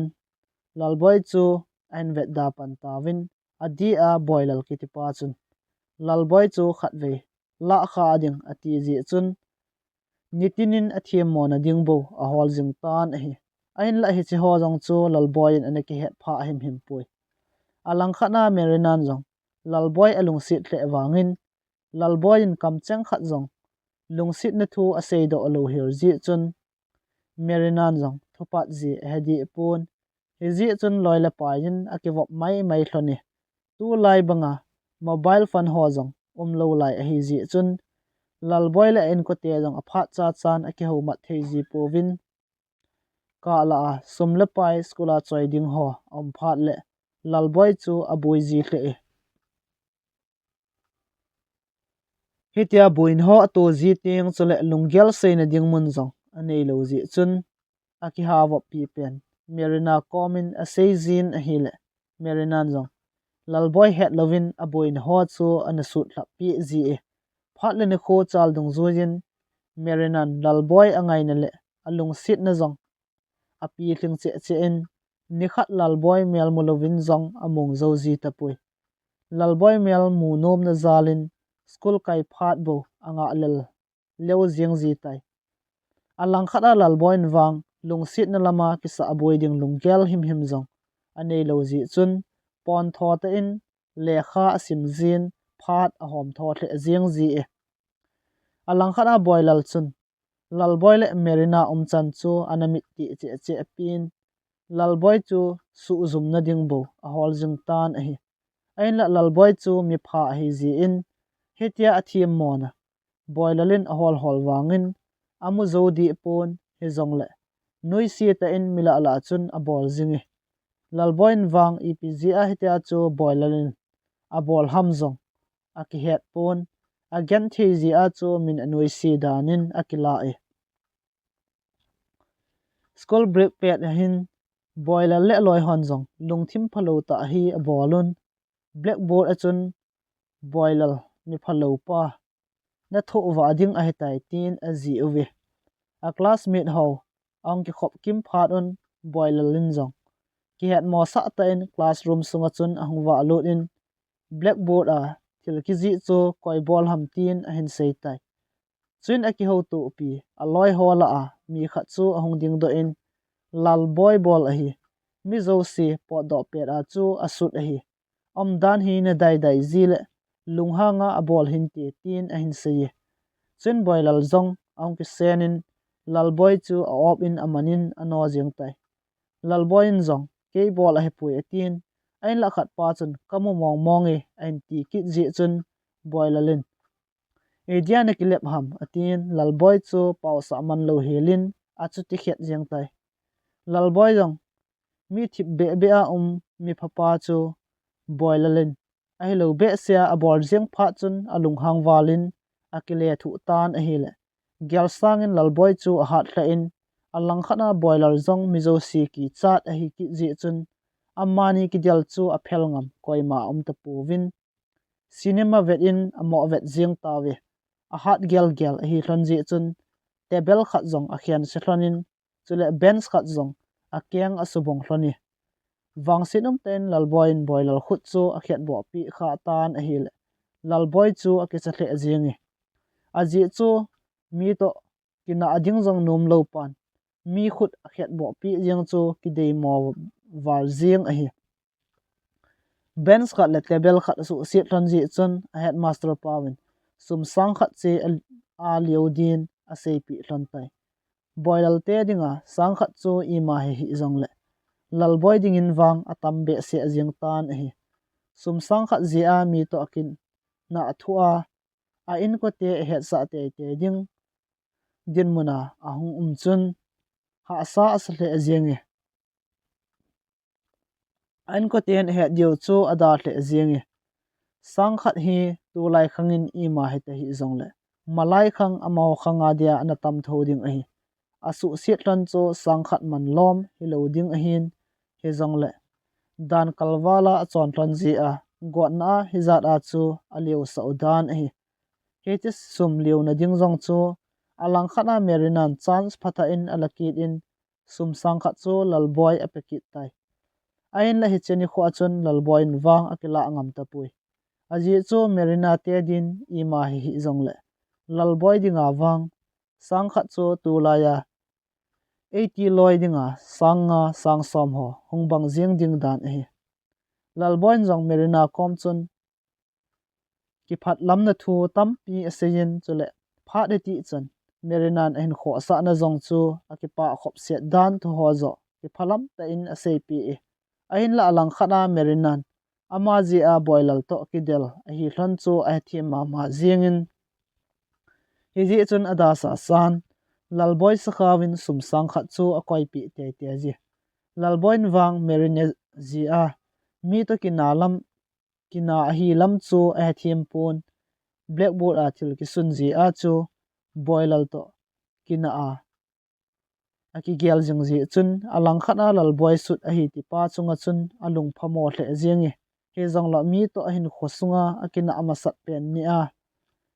Lalboi chu ahin vetda pan tauvin, adeh a Boilal kitipa chun Lalboi chu khatvei lahkha ding ati jeh chun, nitinin athiam mona ding bou ahol jing tan ahi. Ahinlah hiche ho jong chu Lalboi in ana kihet phah himhim poi. Alangkhat a Marina'n jong Lalboi alungset lheh vangin, Lalboi in kamcheng khat jong lungsetna thu aseidoh lou hel jeh chun, Marina'n jong thupat ji ahe deh pon. Hijeh chun loi le pai in akivop mai mai lhon e. Tulai banga mobile phone ho jong umlou lai ahijeh chun, Lalboi le a-inkote jong aphat cha chan akihou mat thei ji pouvin, kah lah a sum le pai school a choi ding ho aum phat le Lalboi chu aboi ji lheh e. Hitia boina ho ato ji teng chule lunggel seina ding mun jong anei lou jeh chun, akiha vop pi pen Marina komin asei jin ahile, Marina'n jong Lalboi het louvin aboina ho chu ana sutlhap pi ji e. Phat le nikho chal dungjuiyin Marina'n Lalboi angaina le alungsetna jong api lhing cheh cheh in, nikhat Lalboi mel mu louvin jong among jou ji tapoi. Lalboi mel mu nomna jalin school kai phat bou angah lel leu jeng ji tai. Alangkhat a Lalboi in vang lungsetna lama kisah aboi ding lunggel himhim jong anei lou jeh chun, pon tho tah in lekha asim jin, phat ahom tho lheh jeng ji e. Alangkhat a Boilal chun Lalboi le Marina umchan chu ana mit tih cheh cheh pin, Lalboi chu suhjumna ding bou ahol jing tan ahi. Ahinlah Lalboi chu mipha ahi jeh in, hitia athiam mona Boilal in ahol hol vangin amu jou deh pon, hijongle nuisat tah in mi lah lah chun abol jing e. Lalboi in vang ipi jeh a hitia chu Boilal in abol ham jong akihet pon, agenthei jeh a chu min anuisat dan in akila e. School break pet ahin, Boilal le aloi hon jong lungthim phalou tah hi abol un, blackboard a chun, "Boilal, mi phalou pa, nathoh vah ding ahitai," tin ajih uve. A classmate ho ahung kikhop kim phat un, Boilal in jong kihet mosah tah in classroom sunga chun ahung vah lut in, blackboard a thil kijih chu koi bol ham tin ahin sei tai. Chuin akihoutopi aloi ho lah a mi khat chu ahung dingdoh in, "Lalboi bol ahi. Mi jouse potdoh pet a chu asut ahi. Umdan hi nadai dai ji le lunghang a abol hinte," tin ahin sei e. Chuin Boilal jong ahung kisen in, Lalboi chu a-op in aman in ano jeng tai. Lalboi in jong, "Kei bol ahipoi," atin, ahinlah khat pa chun, "Kamu mong mong e," ahin ti kit jeh chun, Boilal in, "Idea nakilep ham," atin, Lalboi chu pausah man lou hel in achuti khet jeng tai. Lalboi jong, mi thipbeh beh a um mi phapa chu Boilal in ahilou behseh a abol jeng phat chun alunghang val in akile thuh tan ahile, gelsang in Lalboi chu ahat lheh in, alangkhat a Boilal jong mi jouse kichat ahi kit jeh chun, amani kidel chu aphel ngam koima aum tapouvin, cinema vet in amoh vet jeng tauve. Ahat gel gel ahi lhon jeh chun, table khat jong akhense lhon in, chule bench khat jong akeng asubong lhon e. Vangset umtah in Lalboi in Boilal khut chu akhetboh peh kha tan ahile, Lalboi chu akicha lheh jeng e. Ajeh chu mi toh kinah ding jong nom lou pan, mi khut akhetboh peh jeng chu kideimo val jeng ahi. Bench khat le table khat asuhset lhon jeh chun a headmaster pauvin sum sang khat che a, a lio din aseipeh lhon tai. Boilal te dinga sang khat chu ima hi hih jongle Lalboi dingin vang atam behseh jeng tan ahi. Sum sang khat jeh a mi toh akinah thu a, a inkote ahetsah teitei ding dinmun a ahung um chun hahsa asa lheh jenge. A inkoten ahet diu chu ada lheh jenge. Sang khat hi tulai khangin ima hita hih jongle malai khang amaho khang a dia ana tam tho ding ahi. Asuhset lhon chu sang khat man lom hilou ding ahin, hijongle dan kalval a achon lhon jeh a gotna a hijat a chu alio sah u dan ahi. Hiche sum liona ding jong chu alangkhat a Marina'n chance phatah in ala kit in sum sang khat chu Lalboi ape kit tai. Ahinla hiche nikho a chun Lalboi in vang akilah ngam tapoi. Ajeh chu Marina te din ima hi hih jongle Lalboi dinga vang sang khat chu tulai a eighty loi dinga sang nga sang som ho hung bang jeng ding dan ahi. Lalboi in jong Marina kom chun kiphatlamna thu tampi aseiyin, chule phat hiti chun Marina'n ahin khohsahna jong chu akipah khopset dan thu ho joh kiphalam tah in aseipeh e. Ahinla alangkhat a Marina'n ama jeh a Boilal toh kidel ahi lhon chu ahethem mama jengin, hijeh chun ada sasan Lalboi sakhauvin sum sang khat chu akoipeh teitei ji. Lalboi in vang Marina jeh a mi toh kinah lam, kinah ahi lam chu ahethem pon, blackboard a thil kisun jeh a chu Boilal toh kinah a akigel jing jeh chun alangkhat a Lalboi sut ahi tipa chunga chun alung phamo lheh jenge. Hijongle mi toh ahinkho sunga akinah amasat pen ni a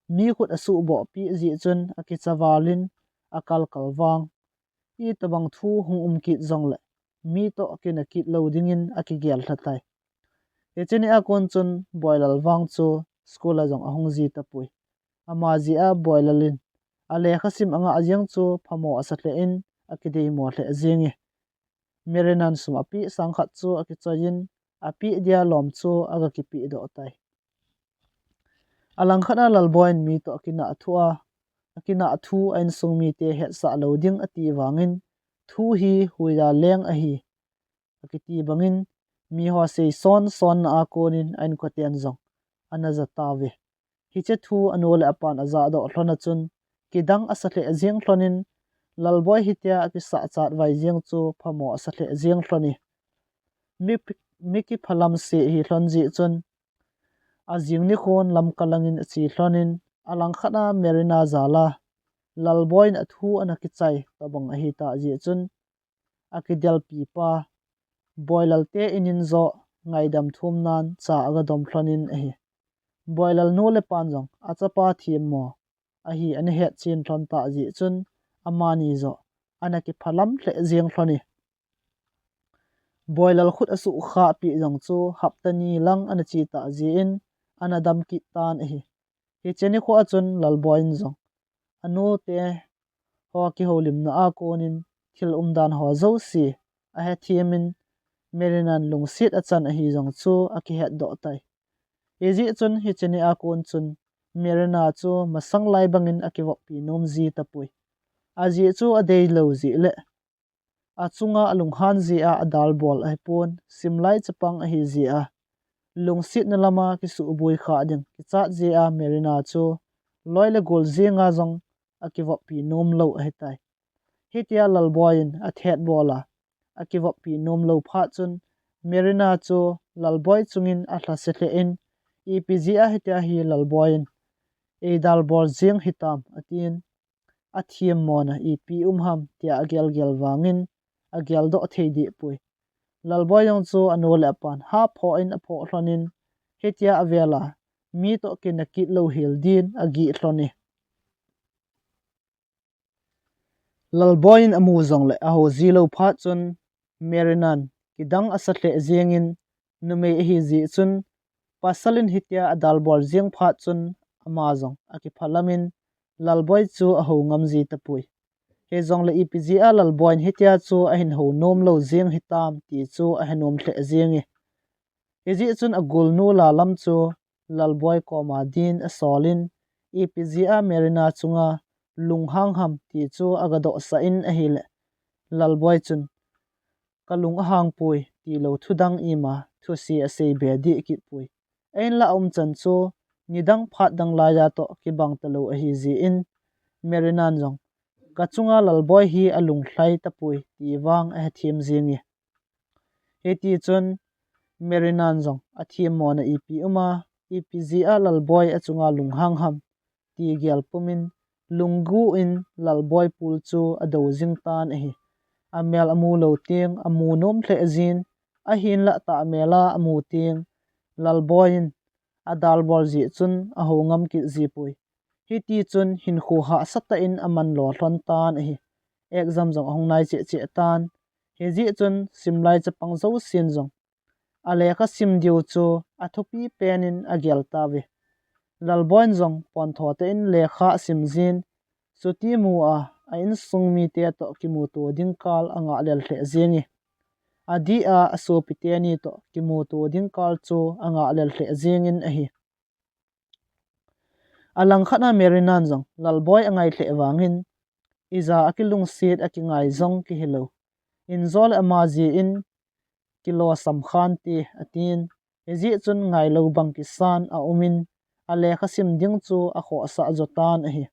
mi khut asuhboh peh jeh chun akicha val in akalkal vang, itobang thu hung um kit jongle mi toh kinah kit lou dingin akigel lha tai. Hiche ni a kon chun Boilal vang chu school a jong ahung ji tapoi. Ama jeh a Boilal in alekha sim angah jeng chu phamo asa lheh in akideimo lheh jenge. Marina'n sum apeh sang khat chu akichoiyin, apeh dia lom chu aga kipeh doh tai. Alangkhat a Lalboi in mi toh akinah thu a, akinah thu a insung mite hetsah lou ding ati vangin, thu hi huida leng ahi akiti bangin, miho seison sonna a konin a inkoten jong ana ja tauve. Hiche thu anu le apan ajah doh lhon a chun kidang asa lheh jeng lhonin, Lalboi hitia akisah chatvai jeng chu phamo asa lheh jeng lhon e. Mi, mi kiphalam se ahi lhon jeh chun ajing nikhon Lamka langin ache lhonin, alangkhat a Marina jal a Lalboi in athu ana kichai tobang ahitah jeh chun akidelpi pa Boilal te in in joh ngaidam thumnan cha aga dom lhonin ahi. Boilal nu le pan jong achapa themmo ahi ana hetchen lhon tah jeh chun amani joh ana kiphalam lheh jeng lhon e. Boilal khut asuhkhah peh jong chu hapta ni lang ana che tah jeh in ana dam kit tan ahi. Hiche nikho a chun Lalboi in jong anu te ho kihoulimna a konin thil umdan ho jouse ahethem in, Marina'n lungset achan ahi jong chu akihet doh tai. Hijeh chun hiche ni a kon chun Marina chu masang lai bangin akivoppi nom ji tapoi. Ajeh chu adeilou jeh le achunga alunghan jeh a adalbol ahipon, simlai chapang ahi jeh a lungsetna lama kisuhboi khah ding kichat jeh a Marina chu loi le gol jenga jong akivoppi nom lou ahitai. Hitia Lalboi in athetbol a akivoppi nom lou phat chun Marina chu Lalboi chungin alhase lheh in, ipi jeh a hitia hi Lalboi in eidalbol jeng hitam atin, athemmona ipi um ham tia agelgel vangin ageldoh thei dehpoi. Lalboi jong chu anu le apan haphoh in aphoh lhonin, hitia avel a mi toh kinah kit lou hel din agih lhon e. Lalboi in amu jongle ahou ji lou phat chun Marina'n kidang asa lheh jengin, numei ahi jeh chun pasal in hitia adalbol jeng phat chun ama jong akiphalam in Lalboi chu ahou ngam ji tapoi. Hijongle ipi jeh a Lalboi in hitia chu ahin hou nom lou jeng hitam ti chu ahe nom lheh jeng e. Hijeh chun agolnu Lalam chu Lalboi koma din asol in, ipi jeh a Merina chunga lunghang ham ti chu agadohsah in ahile, Lalboi chun, "Kalung ahang poi," tilou thudang ima thuse asei be dih kit poi. Ahinlah aumchan chu nidang phat dang laiya toh kibang talou ahi jeh in, Merina in jong, "Kachunga Lalboi hi alunglhai tapoi," ti vang ahethem jeng e. Hitichun Merina in jong athemmona ipi um a, ipi jeh a Lalboi achunga lunghang ham ti gel pumin, lunggu in Lalboi pul chu adou jing tan ahi. Amel amu lou teng amu nom lheh jin, ahinlah tahmel a amu teng Lalboi in adalbol jeh chun ahou ngam kit ji poi. Hitichun hinkho hahsa tah in aman lo lhon tan ahi. Exam jong ahung nai cheh cheh tan. Hijeh chun simlai chapang jousen jong alekha sim diu chu athupi pen in agel tauve. Lalboi in jong pontho tah in lekha asim jin, chuti mu a, a insung mite toh kimuto ding kal angah lel lheh jeng e. Adih a asopi teni toh kimuto ding kal chu angah lel lheh jeng in ahi. Alangkhat a Merina in jong Lalboi angai lheh vangin, ija akilungset akingai jong kihilou, injo le ama jeh in kilosam khante, atin. Hijeh chun ngailou bang kisan aumin, alekha sim ding chu akhohsah jo tan ahi.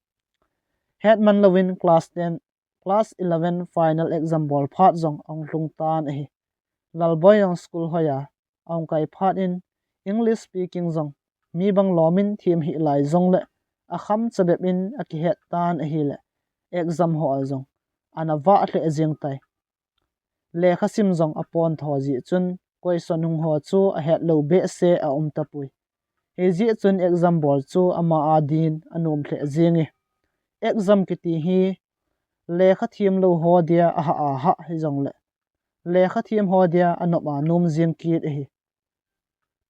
Hetman louvin class ten, class eleven final exam bol phat jong ahung lhung tan ahi. Lalboi jong school hoiya ahung kai phat in, English speaking jong mi bang lomin them hih lai jongle akham chabep in akihet tan ahile, exam ho a jong ana vah lheh jeng tai. Lekha sim jong apontho jeh chun question hung ho chu ahet lou behseh aum tapoi. Hijeh chun exam bol chu ama a din anom lheh jeng e. Exam kiti hi lekha them lou ho dia ahah ahah hijongle, lekha them ho dia anop a nom jeng kit ahi.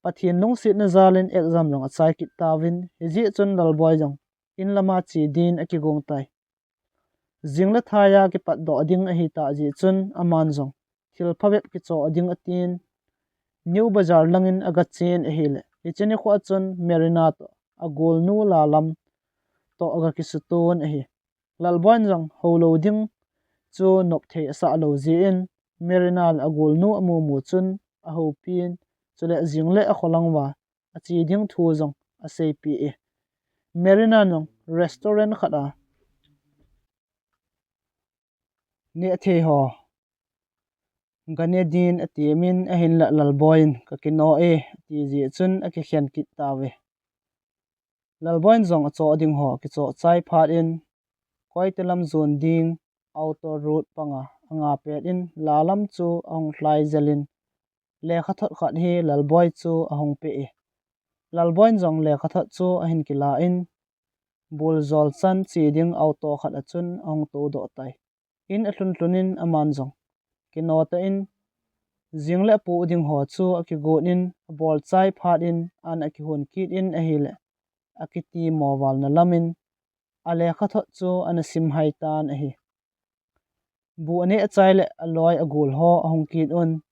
Pathen lungsetna jal in exam jong achai kit tauvin, hijeh chun Lalboi jong in lama che din akigong tai. Jing le thaiya kipatdoh ding ahitah jeh chun aman jong thil phabep kichoh ding atin, New Bazar langin agachen ahile, hiche nikho a chun Merina toh agolnu Lalam toh aga kisuton ahi. Lalboi in jong houlou ding chu nopthei asah lou jeh in, Merina le agolnu amu mu chun ahoupin, chule jing le akholang uva ache ding thu jong aseipeh e. Merina in jong restaurant khat a nehthei ho gane din atemin, ahinlah Lalboi in kakino e ati jeh chun akikhen kit tauve. Lalboi in jong achoh ding ho kichoh chai phat in, Koite lam jon ding auto route panga anga pet in, Lalam chu ahung lhai jel in, lekhathot khat hi Lalboi chu ahung peh e. Lalboi in jong lekhathot chu ahin kila in, Buljol chan che ding auto khat a chun ahung toudoh tai. In alhun lhun in aman jong kino tah in, jing le apoh ding ho chu akigot in, abol chai phat in an akihon kit in ahile, akiti mo valna lam in alekhathot chu ana sim hai tan ahi. Bu aneh chai le aloi agol ho ahung kit un,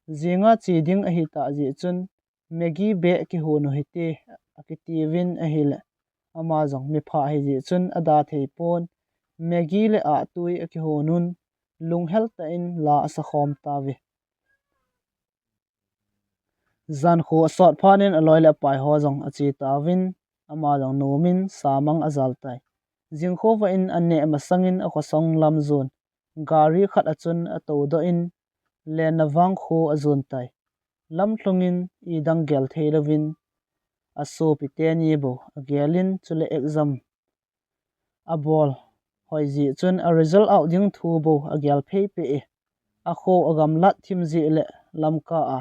jinga che ding ahitah jeh chun, Maggi beh kihon u hite, akitiuvin ahile, ama jong mipha ahi jeh chun ada thei pon, Maggi le ahtui akihon un, lunghel tah in la asa khom tauve. Jankho asot phat in aloi le apai ho jong ache tauvin, ama jong nomin samang ajal tai. Jingkhovah in aneh masang in akhosung lam jon gari khat a chun atoudoh in, lenna vang kho ajon tai. Lamlhung in idang gel thei louvin, asopi teni bou agel in, chule exam abol hoi jeh chun a result out ding thu bou agel phei peh e. Akho agamlat thim jeh le lamkah a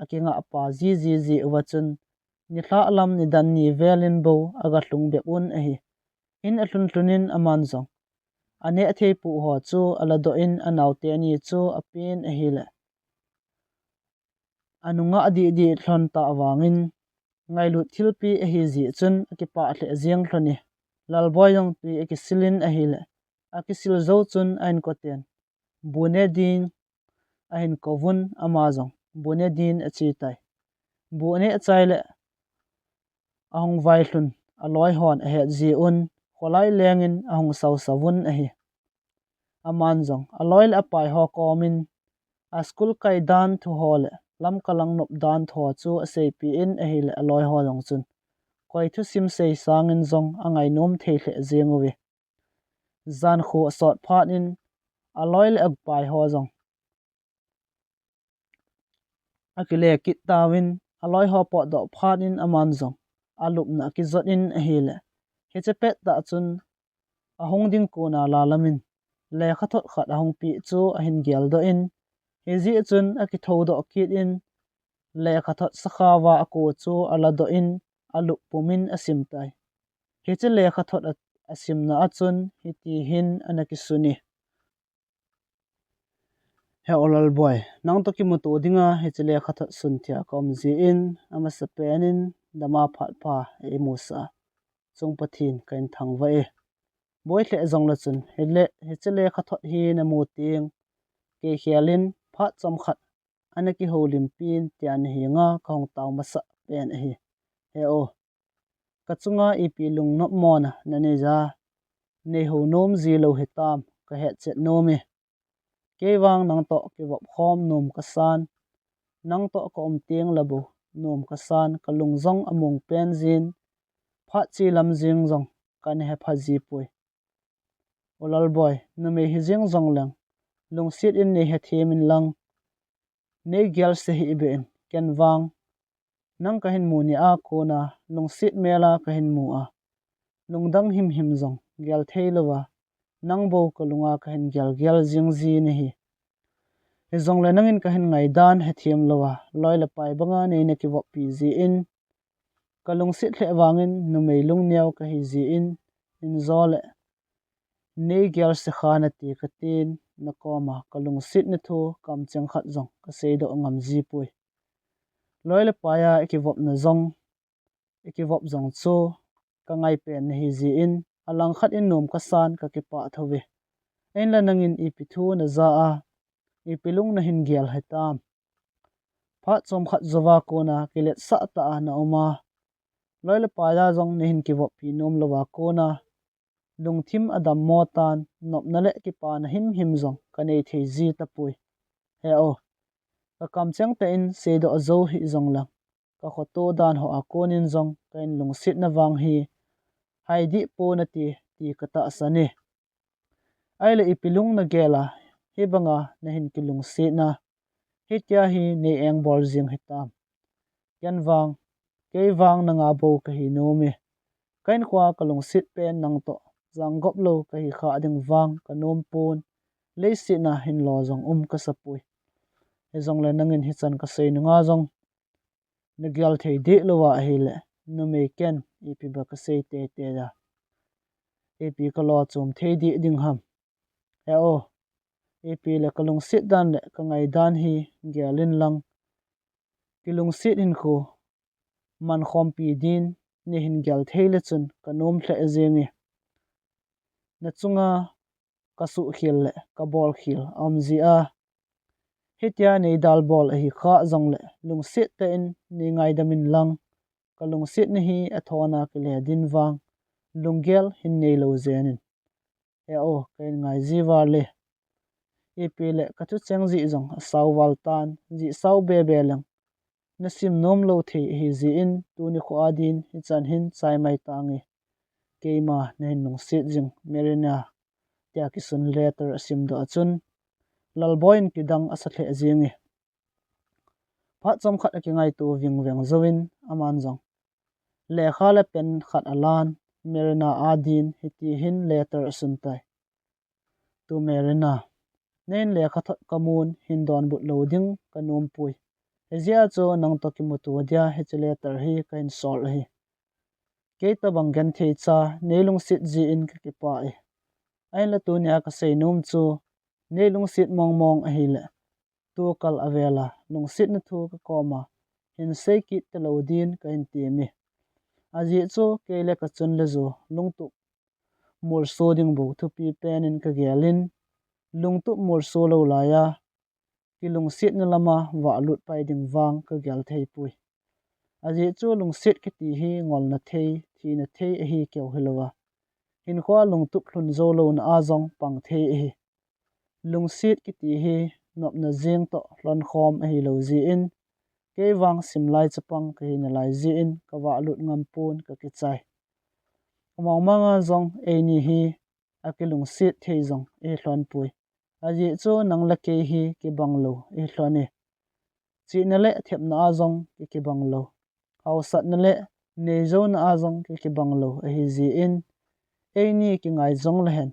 akingah pa jiji jeh uva chun, nilhah lam nidan ni vel in bou agalhung bep un ahi. In alhun lhun in aman jong aneh thei poh ho chu aladoh in, anao teni chu apen ahile, anungah dih dih lhon tah vangin, ngailut thilpi ahi jeh chun akipah lheh jeng lhon e. Lalboi jong tui akisil in ahile, Akisil jou chun a inkoten bu ne din ahin kouvun, ama jong bu ne din ache tai. Bu aneh chai le ahung vailhun aloi hon ahet jeh un, kholai lengin ahung sausauvun ahi. Aman jong aloi le apai ho komin a school kai dan thu ho le Lamka lang nop dan thu ho chu aseipeh in ahile aloi ho jong chun koi thusim sei sangin jong angainom thei lheh jeng uve. Jan khu asot phat in aloi le apai ho jong akile kit tauvin, aloi ho potdoh phat in aman jong alupna akijot in ahile, hiche pettah chun ahung ding kona lalamin lekhathot khat ahung peh chu ahin geldoh in, hijeh chun akithoudoh kit in lekhathot sakhaova ako chu aladoh in alup pumin asim tai. Hiche lekhathot a, asimna a chun hiti hin ana kisun e. He u Lalboi, nangtoh kimuto dinga hiche lekhathot sun thei a kaum jeh in, amasapen in dama phat pha eimusah a, chung Pathen kahin thangvah e. Boi lheh jongle chun, hile, hiche lekhathot hi namu teng, kei khel in phat chomkhat ana kihoulimpin tia nahenga kahung tao masah pen ahi. He u, kachunga ipi lungnopmona nanei ja, neihou nom ji lou hitam, kahetchet nom e. Kei vang nangtoh kivop khom nom kasan, nangtoh kaum teng le bou nom kasan, kalung jong among pen jin, phat che lam jeng jong kana hepha jipoi. U Lalboi, numei hijeng jongleng, lungset in neihethem inlang, neigelse hih beh in, ken vang nang kahin mu nia kona lungset mel a kahin mu a, lungdang himhim jong gel theilouva, nang bou kalunga kahin gelgel jing ji nahi. Hijongle nangin kahin ngaidan hethem louva, loi le pai banga neina kivoppi jeh in, kalungset lheh vangin numei lungneo kahi jeh in, injo le neigelse kha nate katin, nakoma kalungsetna thu kamcheng khat jong kaseidoh ngam jipoi. Loi le pai a ikivopna jong, ikivop jong chu kangai pen nahi jeh in, alangkhat in nom kasan, kakipah thouve. Ahinla nangin ipi thu naja a, ipi lung nahin gel hitam? Phat chomkhat jouva kona kiletsah tah a naum a, loi le pai a jong neihin kivoppi nom louva kona lungthim adammo tan, nopna le kipana himhim jong kanei thei ji tapoi. He u, kakamcheng tah in seidoh jou hih jongleng, kakhoto dan hoa konin jong kahin lungsetna vang hi haidih ponate ti katahsan e. Ahile ipi lung nagel a hibanga nahin kilungsetna, hitia hi nei engbol jeng hitam? Ken vang, kei vang nanga bou kahi nom e. Kahinkhoa kalungset pen nangtoh janggop lou kahi kha ding vang kanom pon, leiset a hinlo jong um kasapoi. Hijongle nangin hichan kasei nunga jong nagel thei deh louva ahile, numei ken ipi ba kasei teitei a, ipi kalo chom thei deh ding ham? He u, ipi le kalungset dan le kangaidan hi gel inlang, kilungset hinkho mankhompi din neihin gel thei le chun kanom lheh jenge. Nachunga kasuhkhel le kabolkhel aum jeh a, hitia neidalbol ahi kha jongle lungset tah in neingaidam inlang, kalungsetna hi athona kile din vang lunggel hin neilou jen in. He u, kahin ngai ji val e. Ipi le kathucheng jeh jong asao val tan, jeh sao bebe leng nasim nom lou thei ahi jeh in, tuni kho a din hichan hin chai mai tange. Keima nahin lungset jing, Marina, tia kisun letter asimdoh a chun, Lalboi in kidang asa lheh jenge. Phat chomkhat akingaito vingveng jouvin aman jong lekha le pen khat alan, Marina a din hiti hin letter asun tai. To Marina, neihin lekhathot kamun, hin donbut lou ding kanompoi. Hijeh a chu nangtoh kimuto dia hiche letter hi kahin sol ahi. Kei tobang gentheicha neilungset jeh in kakipah e. Ahinla tunia kasei nom chu, neilungset mongmong ahile, tukal avel a lungsetna thu kakoma hin sei kit talou din kahin temme. Ajeh chu kei le kachun le ju lungtup molso ding bou thupi penin kagel in, lungtup molso lou laiya, kilungsetna lama valut pai ding vang kagel theipoi. Ajeh chu lungset kiti hi ngolna thei, thina thei ahi keu hilouva, hinkhoa lungtup lhun jou louna a jong pang thei ahi. Lungset kiti hi nopna jeng toh lhonkhom ahilou jeh in, kei vang simlai chapang kahina lai jeh in kavalut ngam pon kakichai. Amangmang a jong eini hi akilungset thei jong ihi lhon poi. Ajeh chu nang le kei hi kibang lou ihi lhon e. Chihna le thepna a jong kikibang lou, haosatna le neijouna a jong kikibang lou ahi jeh in, eini kingai jong lehen,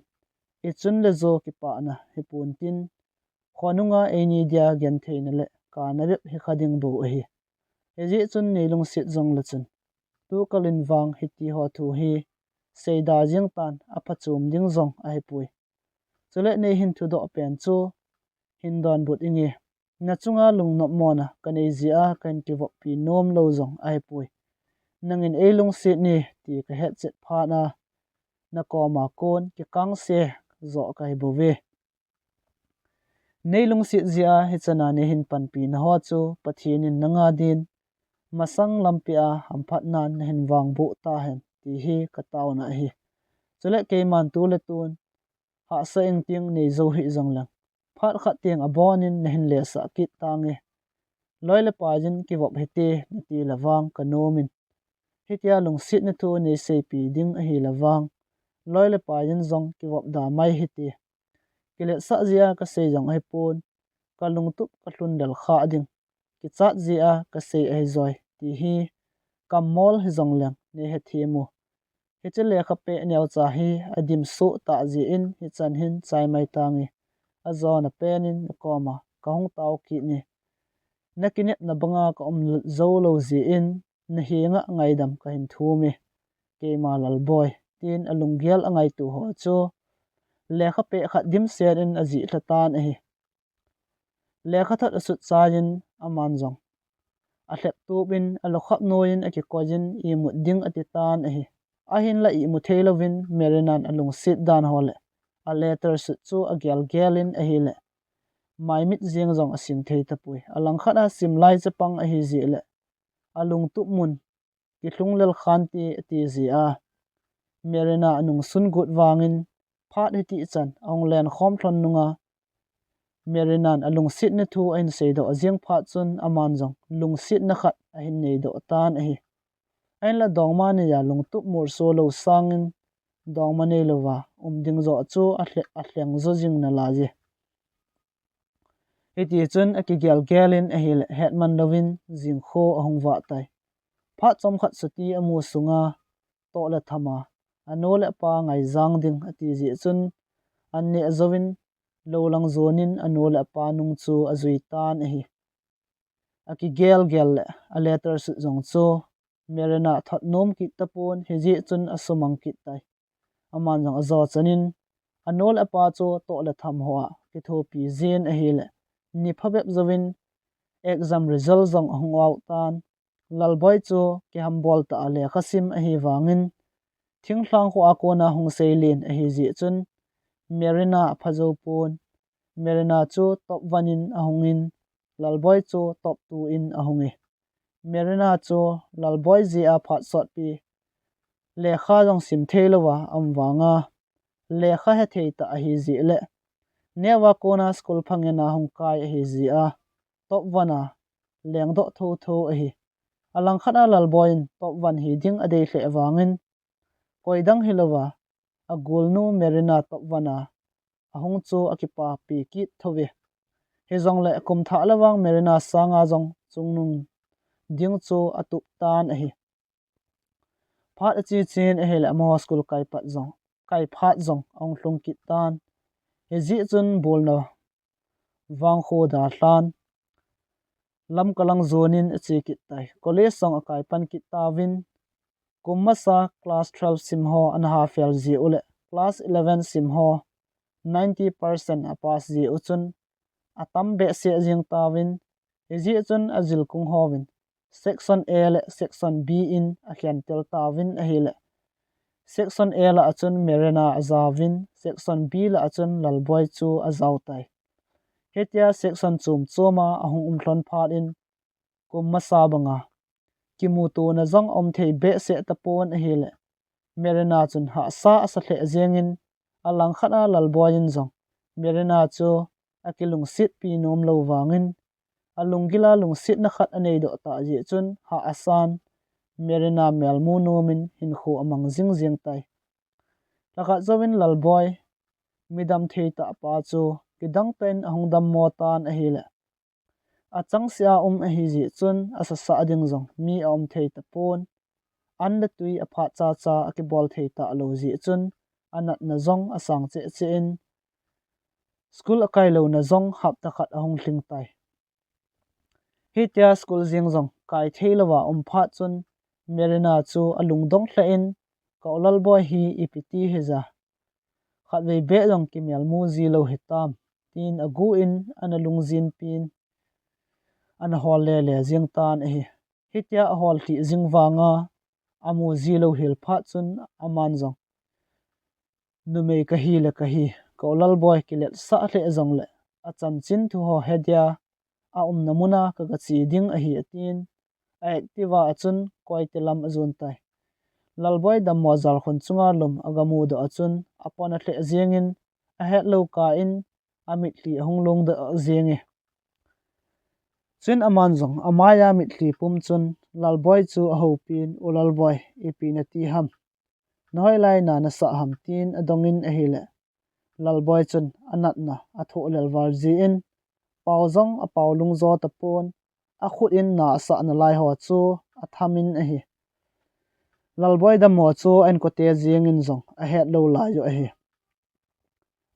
ichun le jo kipana hipon tin, khonunga eini dia gentheina le kana bep hikha ding bou ahi. Hijeh chun neilungset jong le chun, tukal in vang hiti ho thu hi seida jeng tan, aphachom ding jong ahipoi. Chule neihin thudoh pen chu hin donbut inge. Nachunga lungnopmona kanei jeh a kahin kivoppi nom lou jong ahipoi. Nangin eilungset ne ti kahet chet phat a, nakoma kon kikangse joh kahi bouve. Neilungset jeh a hichan a neihin panpi na ho chu Pathen in nanga din masang lampi a hamphatnan nahin vangboh tahen ti hi kataona ahi. Chule keiman tu le tun hahsa ingting neijou hih jongleng, phat khat teng abonin nahin lesah kit tange. Loi le pai in kivop hite nati le vang kanom in, hitia lungsetna thu neiseipi ding ahi le vang, loi le pai in jong kivop da mai hite. Kiletsah jeh a kasei jong ahipon, kalungtup kalhun del kha ding, kichat jeh a kasei ahi joi ti hi kammol hijongleng neihethem u. Hiche lekha peh neocha hi adimsoh tah jeh in hichan hin chai mai tange. Ajona penin nakoma kahung tao kit e. Nakinepna banga kaum jou lou jeh in nahenga ngaidam kahin thum e. Keima Lalboi, tin alunggel angaito ho chu lekha peh khat dimset in ajih lha tan ahi. Lekha thot asut chai in aman jong alhep tup in, alukhat noiyin akikoi in imut ding ati tan ahi. Ahinla imu thei louvin Marina in alungset dan ho le a letter sut chu agel gel in ahile, maimit jeng jong asim thei tapoi. Alangkhat a simlai chapang ahi jeh le, alungtup mun kilhung lel khan ti ati jeh a, Marina anungsun got vangin phat hiti chan ahung len khom lhon nunga, Marina in alungsetna thu ahin seidoh jeng phat chun aman jong lungsetna khat ahin neidoh tan ahi. Ahinla dongma neiya lungtup molso lou sangin dongma neilouva um ding joh chu alhe-, alheng jo jing nalai e. Hiti chun akigel gel in ahile hetman louvin jingkho ahung vah tai. Phat chomkhat chuti amu sunga toh le tham a, anu le apa ngaijang ding ati jeh chun an neh jouvin lou lang jonin anu le apa nung chu ajui tan ahi. Akigel gel le a letter sut jong chu Marina thot nom kit tapon, hijeh chun asumang kit tai. Aman jong ajo chanin anu le apa chu toh le tham hoa kithopi jin ahile, ni phabep jouvin exam result jong ahung out tan. Lalboi chu kihambol tah a lekha sim ahi vangin, thinglhang kho a kona hung seilen ahi jeh chun Marina apha jou pon. Marina chu top one in ahungin, Lalboi chu top two in ahunge. Marina chu Lalboi jeh a phat sotpi lekha jong sim thei louva aum vanga, lekha hethei tah ahi jeh le, neova kona school phangen a hung kai ahi jeh a, top one a lengdoh thotho ahi. Alangkhat a Lalboi in top one hi ding adei lheh vangin, koidang hilouva agolnu Marina top one a ahung chu akipapi kit thouve. Hijongle kum thah le vang Marina sanga jong chungnung ding chu atup tan ahi. Phat ache chen ahile amaho school kai pat jong, kai phat jong ahung lhung kit tan. Hijeh chun bolna vangkho dalhan lam kalang jonin ache kit tai. College jong akai pan kit tauvin, kum masa class twelve sim ho ana ha fail jeh u le class eleven sim ho ninety percent apass jeh u chun atam behseh jeng tauvin, hijeh chun ajilkung hovin section A le section B in akhen tel tauvin ahile, Section A lah a chun Merina a jaovin, Section B lah a chun Lalboi chu a jao tai. Hitia section chom chom a ahung um lhon phat in, kum masa banga kimutona jong a um thei behseh tapon ahile, Merina chun hahsa a sa lheh jengin, a langkhat a Lalboi in jong Merina chu a kilungsetpi nom lou vangin, a lunggil a lungsetna khat a nei doh tah jeh chun hah a san, Merina mel mu nomin hinkho a mang jing jeng tai. Lhakhat jouvin Lalboi, midam thei tah pa chu kidang tah in ahung dammo tan ahile, a changseh a um ahi jeh chun a sasah ding jong mi a um thei tapon, an le tui a phat cha cha a kibol thei talou jeh chun a natna jong a sang cheh cheh in, school a kai louna jong hapta khat ahung lhing tai. Hitia school jeng jong kai thei louva um phat chun Merina chu a lungdong lheh in, ka u Lalboi hi ipi ti hija, khatvei beh jong kimel mu ji lou hitam, tin a gu in ana lungjin pin, ana hol le le jeng tan ahi. Hitia a hol lhih jing vanga a mu ji lou hel phat chun aman jong, numei kahi le kahi, ka u Lalboi kiletsah lheh jongle a chanchin thu ho he dia, a umna muna ka, ka che ding ahi, atin, a Activa a chun Koite lam a jon tai. Lalboi dammo jalkhun chunga lum a ga mu doh a chun a pon a lheh jengin, a het lou kah in a mitlhi ahung long doh jenge. Chuin aman jong a maiya mitlhi pum chun Lalboi chu a houpin, u Lalboi, ipi nati ham? Na hoilai na na sah ham, tin a dongin ahile, Lalboi chun a natna a thoh lel val jin, pao jong a pao lungjo tapon, a khut in na a sah nalai ho chu a thamin ahi. Lalboi dammo chu a inkote jengin jong a het lou lai u ahi.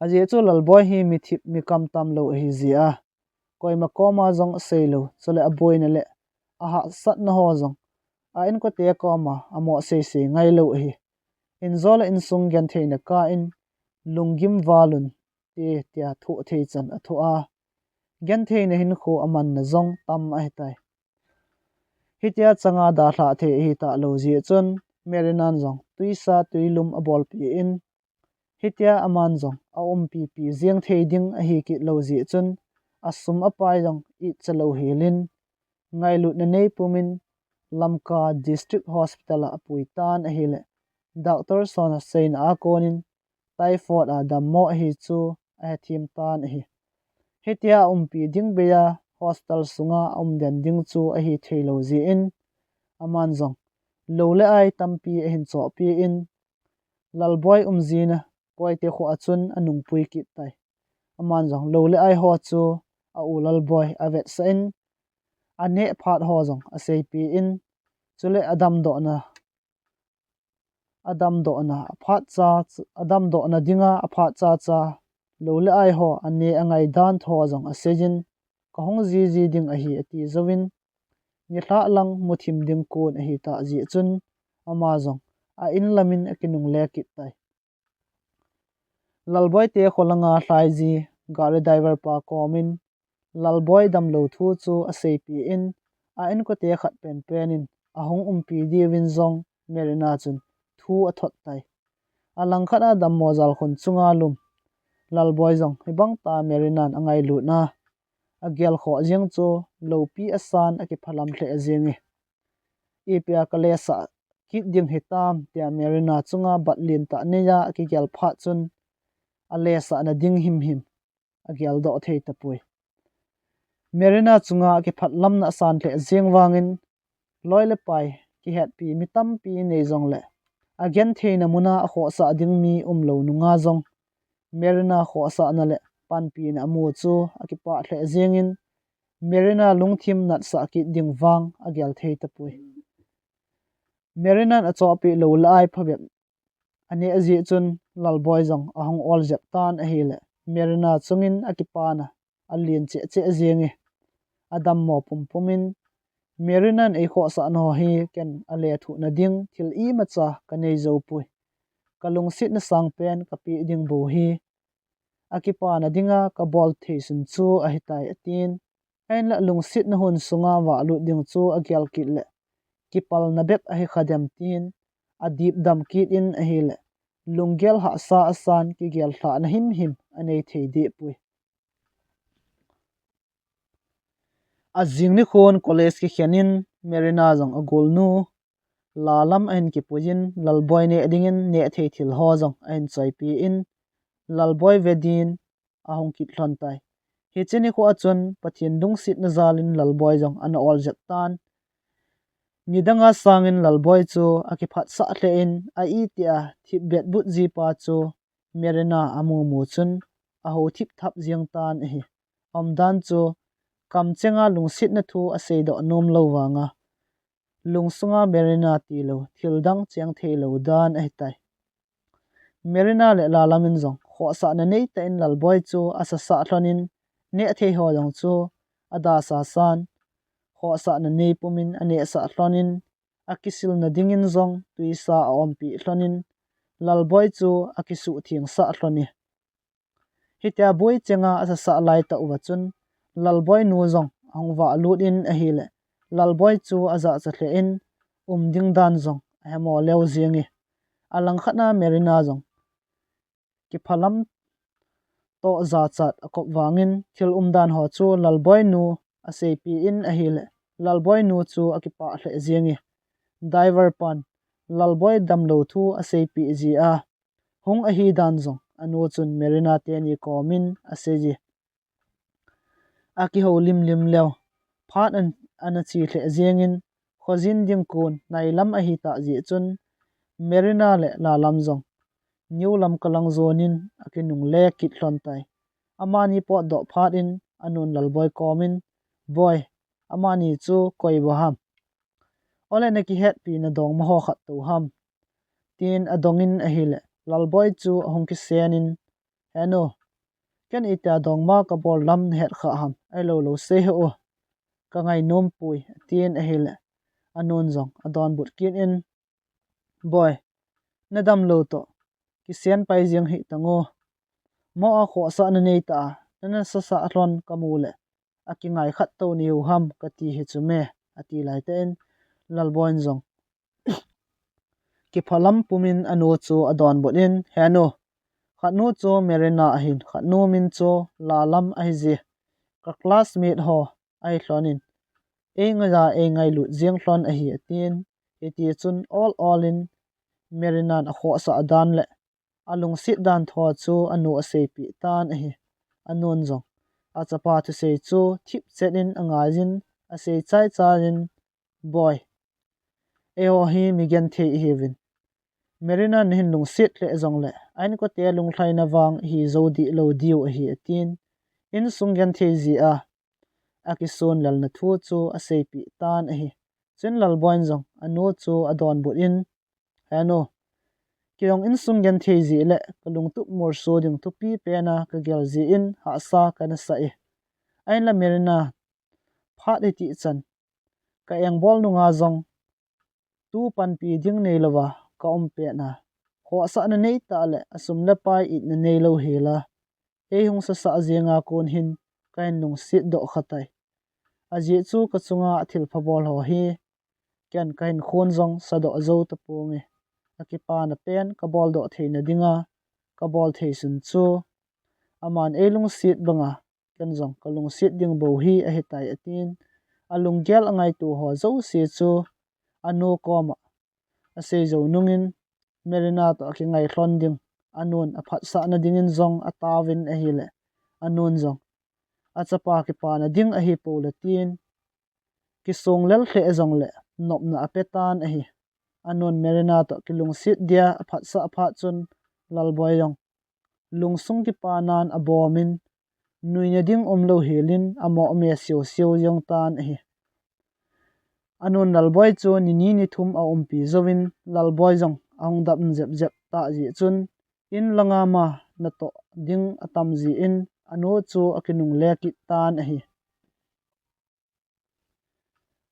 Ajeh chu Lalboi hi mi thip mi kam tam lou ahi jeh a, koima koma jong a sei lou, chule a boina le a hahsatna ho jong a inkote koma a mo sei sei ngai lou ahi. Injo le insung gentheina kah in, lunggim val un, ti tia thoh thei chan a thoh a, gentheina hinkho a manna jong tam ahi tai. Hitia changa dalhah thei ahi talou jeh chun, Merina'n jong tuisa tuilum a bolpi in, hitia aman jong a umpipi jeng thei ding ahi kit lou jeh chun, a sum a pai jong itcha lou helin, ngailutna nei pumin, Lamka District Hospital a a pui tan ahile, Doctor Son a seina a konin, typhoid a dammo ahi chu a hethem tan ahi. Hitia a umpi ding bei a hospital sunga a um den ding chu ahi thei lou jeh in, aman jong lou le ai tampi a hin chohpi in, Lalboi umjina Koite kho a chun a nungpui kit tai. Aman jong lou le ai ho chu a u Lalboi a vetsah in, a neh phat ho jong a seipi in, chule a damdohna, a damdohna a phat cha, a damdohna dinga a phat cha cha, lou le ai ho a neh a ngai dan tho jong a seiyin, ka hung jiji ding ahi ati jouvin, nilhah lang muthim ding kon ahi tah jeh chun, ama jong a in lamin a kinungle kit tai. Lalboi te kho langa lhaiji gari driver pa komin, Lalboi damlou thu chu a seipi in, a inkote khat penpen in a hung umpi diuvin jong Merina chun thu a thot tai. A langkhat a dammo jalkhun chunga lum Lalboi jong hibang ta Merina'n a ngailutna a gelkhoh jeng chu loupi a san a kiphalam lheh jenge. Ipi a ka lesah kit ding hitam, tia Merina chunga bat lentah neiya a kigel phat chun a lesahna ding himhim a geldoh thei tapoi. Merina chunga a kiphatlamna a san lheh jeng vangin, loi le pai kihetpi mi tampi nei jongle, a gentheina muna a khohsah ding mi umlou nunga jong, Merina khohsahna le panpina a mu chu a kipah lheh jengin, Merina lungthim natsah kit ding vang a gel thei tapoi. Merina'n a chohpeh lou le ai phabep a neh jeh chun Lalboi jong a hung ol jep tan ahile, Merina chungin a kipana a len cheh cheh jenge. A dammo pumpumin, Merina'n ei khohsahna ho hi ken a lethuhna ding thil imacha ka nei jou poi. Ka lungsetna sangpen ka peh ding bou hi a kipana dinga ka bol thei sun chu ahitai, atin. Ahinla lungsetna hun sunga vahlut ding chu a gel kit le, kipalna bep ahi kha dem, tin adip dam kit in ahile, lunggel hahsa asan kigel lhahna himhim anei thei deh poi. Ajing nikhon college kikhen in Marina jong agolnu la lam ahin kipui in, Lalboi neh dingin neh thei thil ho jong ahin choipi in, Lalboi ve din ahung kit lhon tai. Hiche nikho a chun Pathen lungsetna jal in Lalboi jong ana ol jep tan. Nidanga sangin Lalboi chu akiphatsah lheh in, a itih a thipbet but jipa chu Marina amu mu chun ahou thip thap jeng tan ahi. Umdan chu kamchenga lungsetna thu aseidoh nom lou vanga, lungsunga Marina tilou thildang cheng theilou dan ahitai. Marina le la lam in jong khohsahna neitah in Lalboi chu asasah lhon in, neh thei ho jong chu adasa san, khohsahna nei pum in anehsah lhon in, akisilna dingin jong tuisa aumpi lhon in, Lalboi chu akisuhthengsah lhon e. Hitia boi chenga asasah laitah uva chun, Lalboi nu jong ahung vah lut in ahile, Lalboi chu ajahcha lheh in, um ding dan jong ahemo leu jeng e. Alangkhat a Marina jong kiphalam toh jachat akop vangin, thil umdan ho chu Lalboi nu aseipi in ahile, Lalboi nu chu akipah lheh jeng e. Driver pan Lalboi damlou thu aseipi jia, hung ahi dan jong anu chun Marina teni komin asei ji. Akihou limlim leu, phat an, ana che lheh jengin, khojin ding kon nailam ahitah jeh chun, Marina le la lam jong new lam kalang jonin akinungle kit lhon tai. Amani potdoh phat in anun Lalboi komin, Boi, amani chu koi bou ham? Ole nakihetpi nadongma ho khat tou ham? Tin adongin ahile, Lalboi chu ahung kisenin, Henu, ken itia dongma kabol lam nahet kha ham? Ahilou lou sei hih o, kangainom poi, atin ahile, anun jong adonbut kit in, Boi, nadamlou toh kisen pai jeng hih tan o. Mo a khohsahna neitah a nana sasah lhon kamu le, akingai khat tou nahiu ham kati hi chu me, ati laitah in, Lalboi in jong kiphalam pumin anu chu adonbut in, Henu, khatnu chu Marina ahin, khatnu min chu Lalam ahije. Ka classmate ho ahi lhonin, eingaiya eingailut jeng lhon ahi, atin. Hitichun ol olin Marina'n akhohsah dan le alungset dan thu chu anu aseipeh tan ahi. Anun jong achapa thusei chu thipchet in angaiyin, asei chaichai in, Boi, eiho hi migenthei ihiuvin, Marina nahin lungset lheh jongle a-inkote lunglhaina vang ihi jou dihlou diu ahi, atin. Insung genthei jeh a akisunlelna thu chu aseipeh tan ahi. Chuin Lalboi'n jong anu chu adonbut in, Henu, kei jong insung genthei jeh le kalungtup molso ding thupi pen a kagel jeh in hahsa kanasah e. Ahinla Marina, phat hitih chan ka engbol nunga jong tu panpi ding neilouva kaum petna, khohsahna neitah le asum le pai itna neilou hela eihung sasah jenga kon hin kahin lungset doh khatai. Ajeh chu kachunga athilpha bol ho hi ken kahinkhon jong sadoh jou taponge. Akipana pen kaboldoh theina dinga kabol thei sun chu aman eilungset banga ken jong kalungset ding bou hi ahitai, atin. Alunggel angaito ho jouse chu anu koma asei jou nungin, Marina toh akingai lhon ding anun aphatsahna dingin jong ataovin ahile, anun jong achapa kipana ding ahipou le tin, kisunglel lheh jongle nopna apetan ahi. Anun Marina toh kilungset dia aphatsah phat chun Lalboi jong lungsung kipanan abomin, nuina ding umlou helin amo me siu siu jeng tan ahi. Anun Lalboi chu nini nithum aumpi jouvin, Lalboi jong ahung dam jep jep tah jeh chun, in langa ma natoh ding atam jeh in anu chu akinungle kit tan ahi.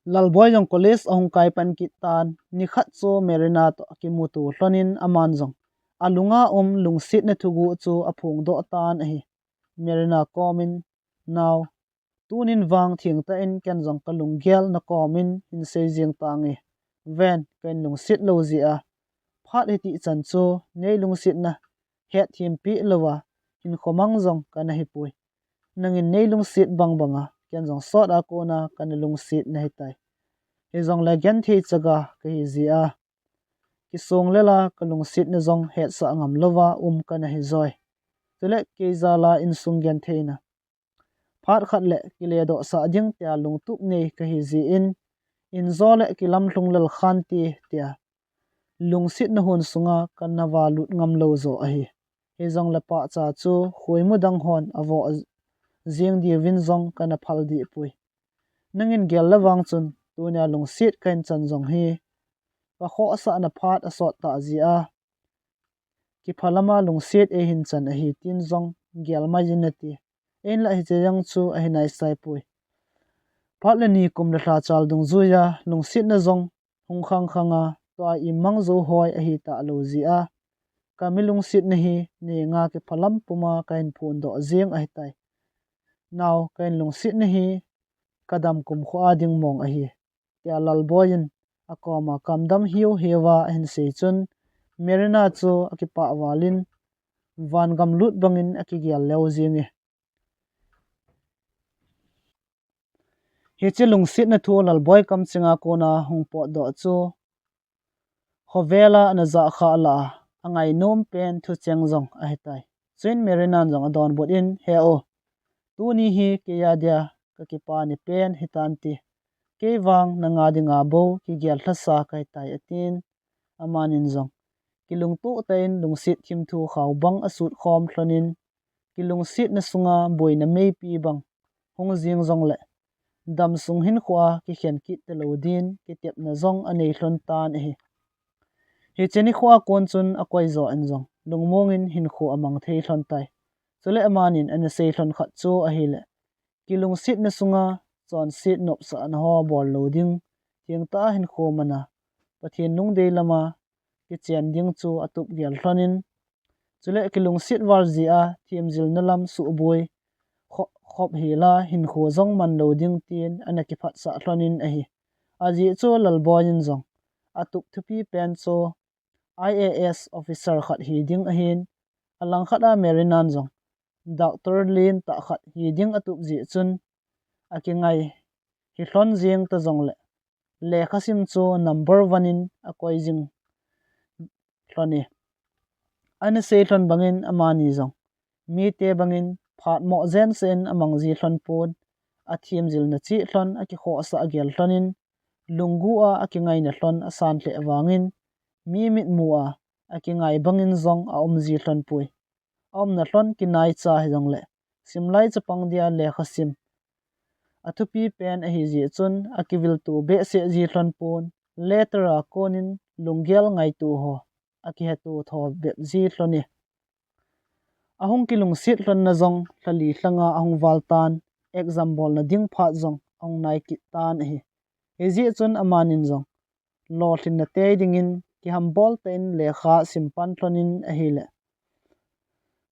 Lalboi jong college ahung kai pan kit tan, nikhat chu Marina toh akimuto lhonin aman jong alunga um lungsetna thuguh chu aphongdoh tan ahi. Marina komin, Nao, tunin vang thengtah in ken jong kalunggel nakomin hinsei jeng tange. Ven, kahin lungset lou jeh a Phat hiti chan chu nei lungsetna hetthem peh louva hinkho mang jong kana hipoi. Nangin nei lungset bang banga ken jong sot a kona kana lungset nahitai. Hijongle genthei chaga kahi jeh a kisong lela kalungsetna jong hetsah ngam louva um kana hijoi. Chule kei jal a insung gentheina, phat khat le kiledoh sah ding tia lungtup nei kahi jeh in, injo le kilamlhung lel khante tia lungsetna hon sunga kana valut ngam lou jo ahi. Hijongle pahcha chu khoimu dang hon avoh jeng diuvin jong kana phal dehpoi. Nangin gel le vang chun tunia lungset kahin chan jong hi kakhohsahna phat asot tah jeh a kiphalam a lungset eihin chan ahi tin jong gel mai in nati. Ahinlah hiche jong chu ahi naisaipoi. Phat le ni kum le lha chal dungjuiya lungsetna jong hung khang khang a, tua immang jou hoi ahi talou jeh a, kami lungsetna hi neinga kiphalam puma kahin phondoh jeng ahitai. Nao, kahin lungsetna hi kadam kumkhoa ding mong ahi, tia Lalboi in akoma kamdam hiu hiuva ahin sei chun, Marina chu akipah val in, vangam lut bangin akigel leu jenge. Hiche lungsetna thu Lalboi kamchenga kona hung potdoh chu, khovela ana jahkhah lah a, angainom pen thucheng jong ahitai. Chuin Marina in jong adonbut in, He u, tuni hi kei a dia kakipa ni pen hitante. Kei vang nanga dinga bou kigel lhasa kahitai, atin. Amanin jong kilungtoh tah in lungset thimthu khao bang asut khom lhonin, kilungsetna sunga boina meipi bang hung jeng jongle, damsung hinkhoa kikhen kit talou din kitepna jong anei lhon tan ahi. Hiche nikhoa kon chun akoi jo in jong lungmong in hinkho amang thei lhon tai. Chule amanin ana sei lhon khat chu ahile, kilungsetna sunga chonset nopsahna ho bol lou ding, thengtah a hinkho mana Pathen lungdei lama kichen ding chu atup gel lhonin, chule kilungset val jeh a themjilna lam suhboi kho-, khop hela hinkho jong man lou ding tin ana kiphatsah lhonin ahi. Ajeh chu Lalboi in jong atup thupi pen chu I A S officer khat hi ding ahin, alangkhat a Marina in jong doctor lentah khat hi ding atup jeh chun, akingai hi lhon jeng ta jongle, lekhasim chu number one in akoi jing lhon e. Ana sei lhon bangin amani jong mite bangin phatmo jensah in amang ji lhon pon, athemjilna cheh lhon, akikhohsah gel lhonin, lunggu a akingaina lhon asan lheh vangin, mi mitmu a akingai bangin jong aum ji lhon poi. Aumna lhon kinaicha hijongle, simlai chapang dia lekhasim athupi pen ahi jeh chun, akivilto behseh ji lhon pon, letter a konin lunggel ngaito ho akiheto tho bep ji lhon e. Ahung kilungset lhonna jong lha li lhanga ahung val tan, exam bolna ding phat jong ahung nai kit tan ahi. Hijeh chun amanin jong lolhinna tei dingin kihambol tah in lekha sim pan lhonin ahile,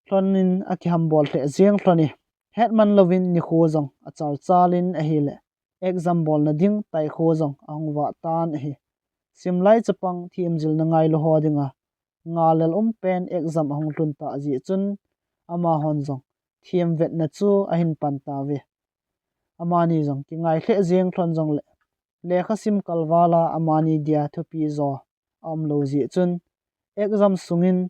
lhonin akihambol lheh jeng lhon e. Hetman louvin nikho jong achal chal in ahile, exam bolna ding taikho jong ahung vah tan ahi. Simlai chapang themjilna ngailou ho dinga ngalel um pen exam ahung lhun tah jeh chun, amahon jong themvetna chu ahin pan tauve. Amani jong kingai lheh jeng lhon jongle, lekhasim kalval a amani dia thupi jo aum lou jeh chun, exam sungin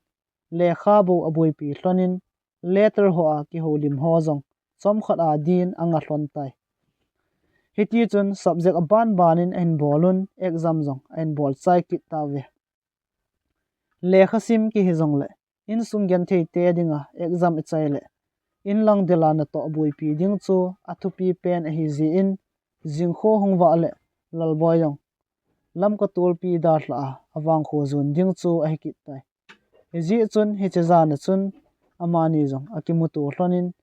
lekha bou aboipi lhonin, letter ho a kihoulim ho jong chomkhat a din anga lhon tai. Hiti chun subject aban banin ahin bolun, exam jong ahin bol chai kit tauve. Lekhasim kihi jongle, insung genthei te dinga exam ichai le, inlang dela natoh boipi ding chu athupi pen ahi jeh in, jingkho hung vah le, Lalboi jong Lamka tolpi dalha a avangkho jon ding chu ahi kit tai. Hijeh chun hiche jana chun amani jong akimuto lhonin,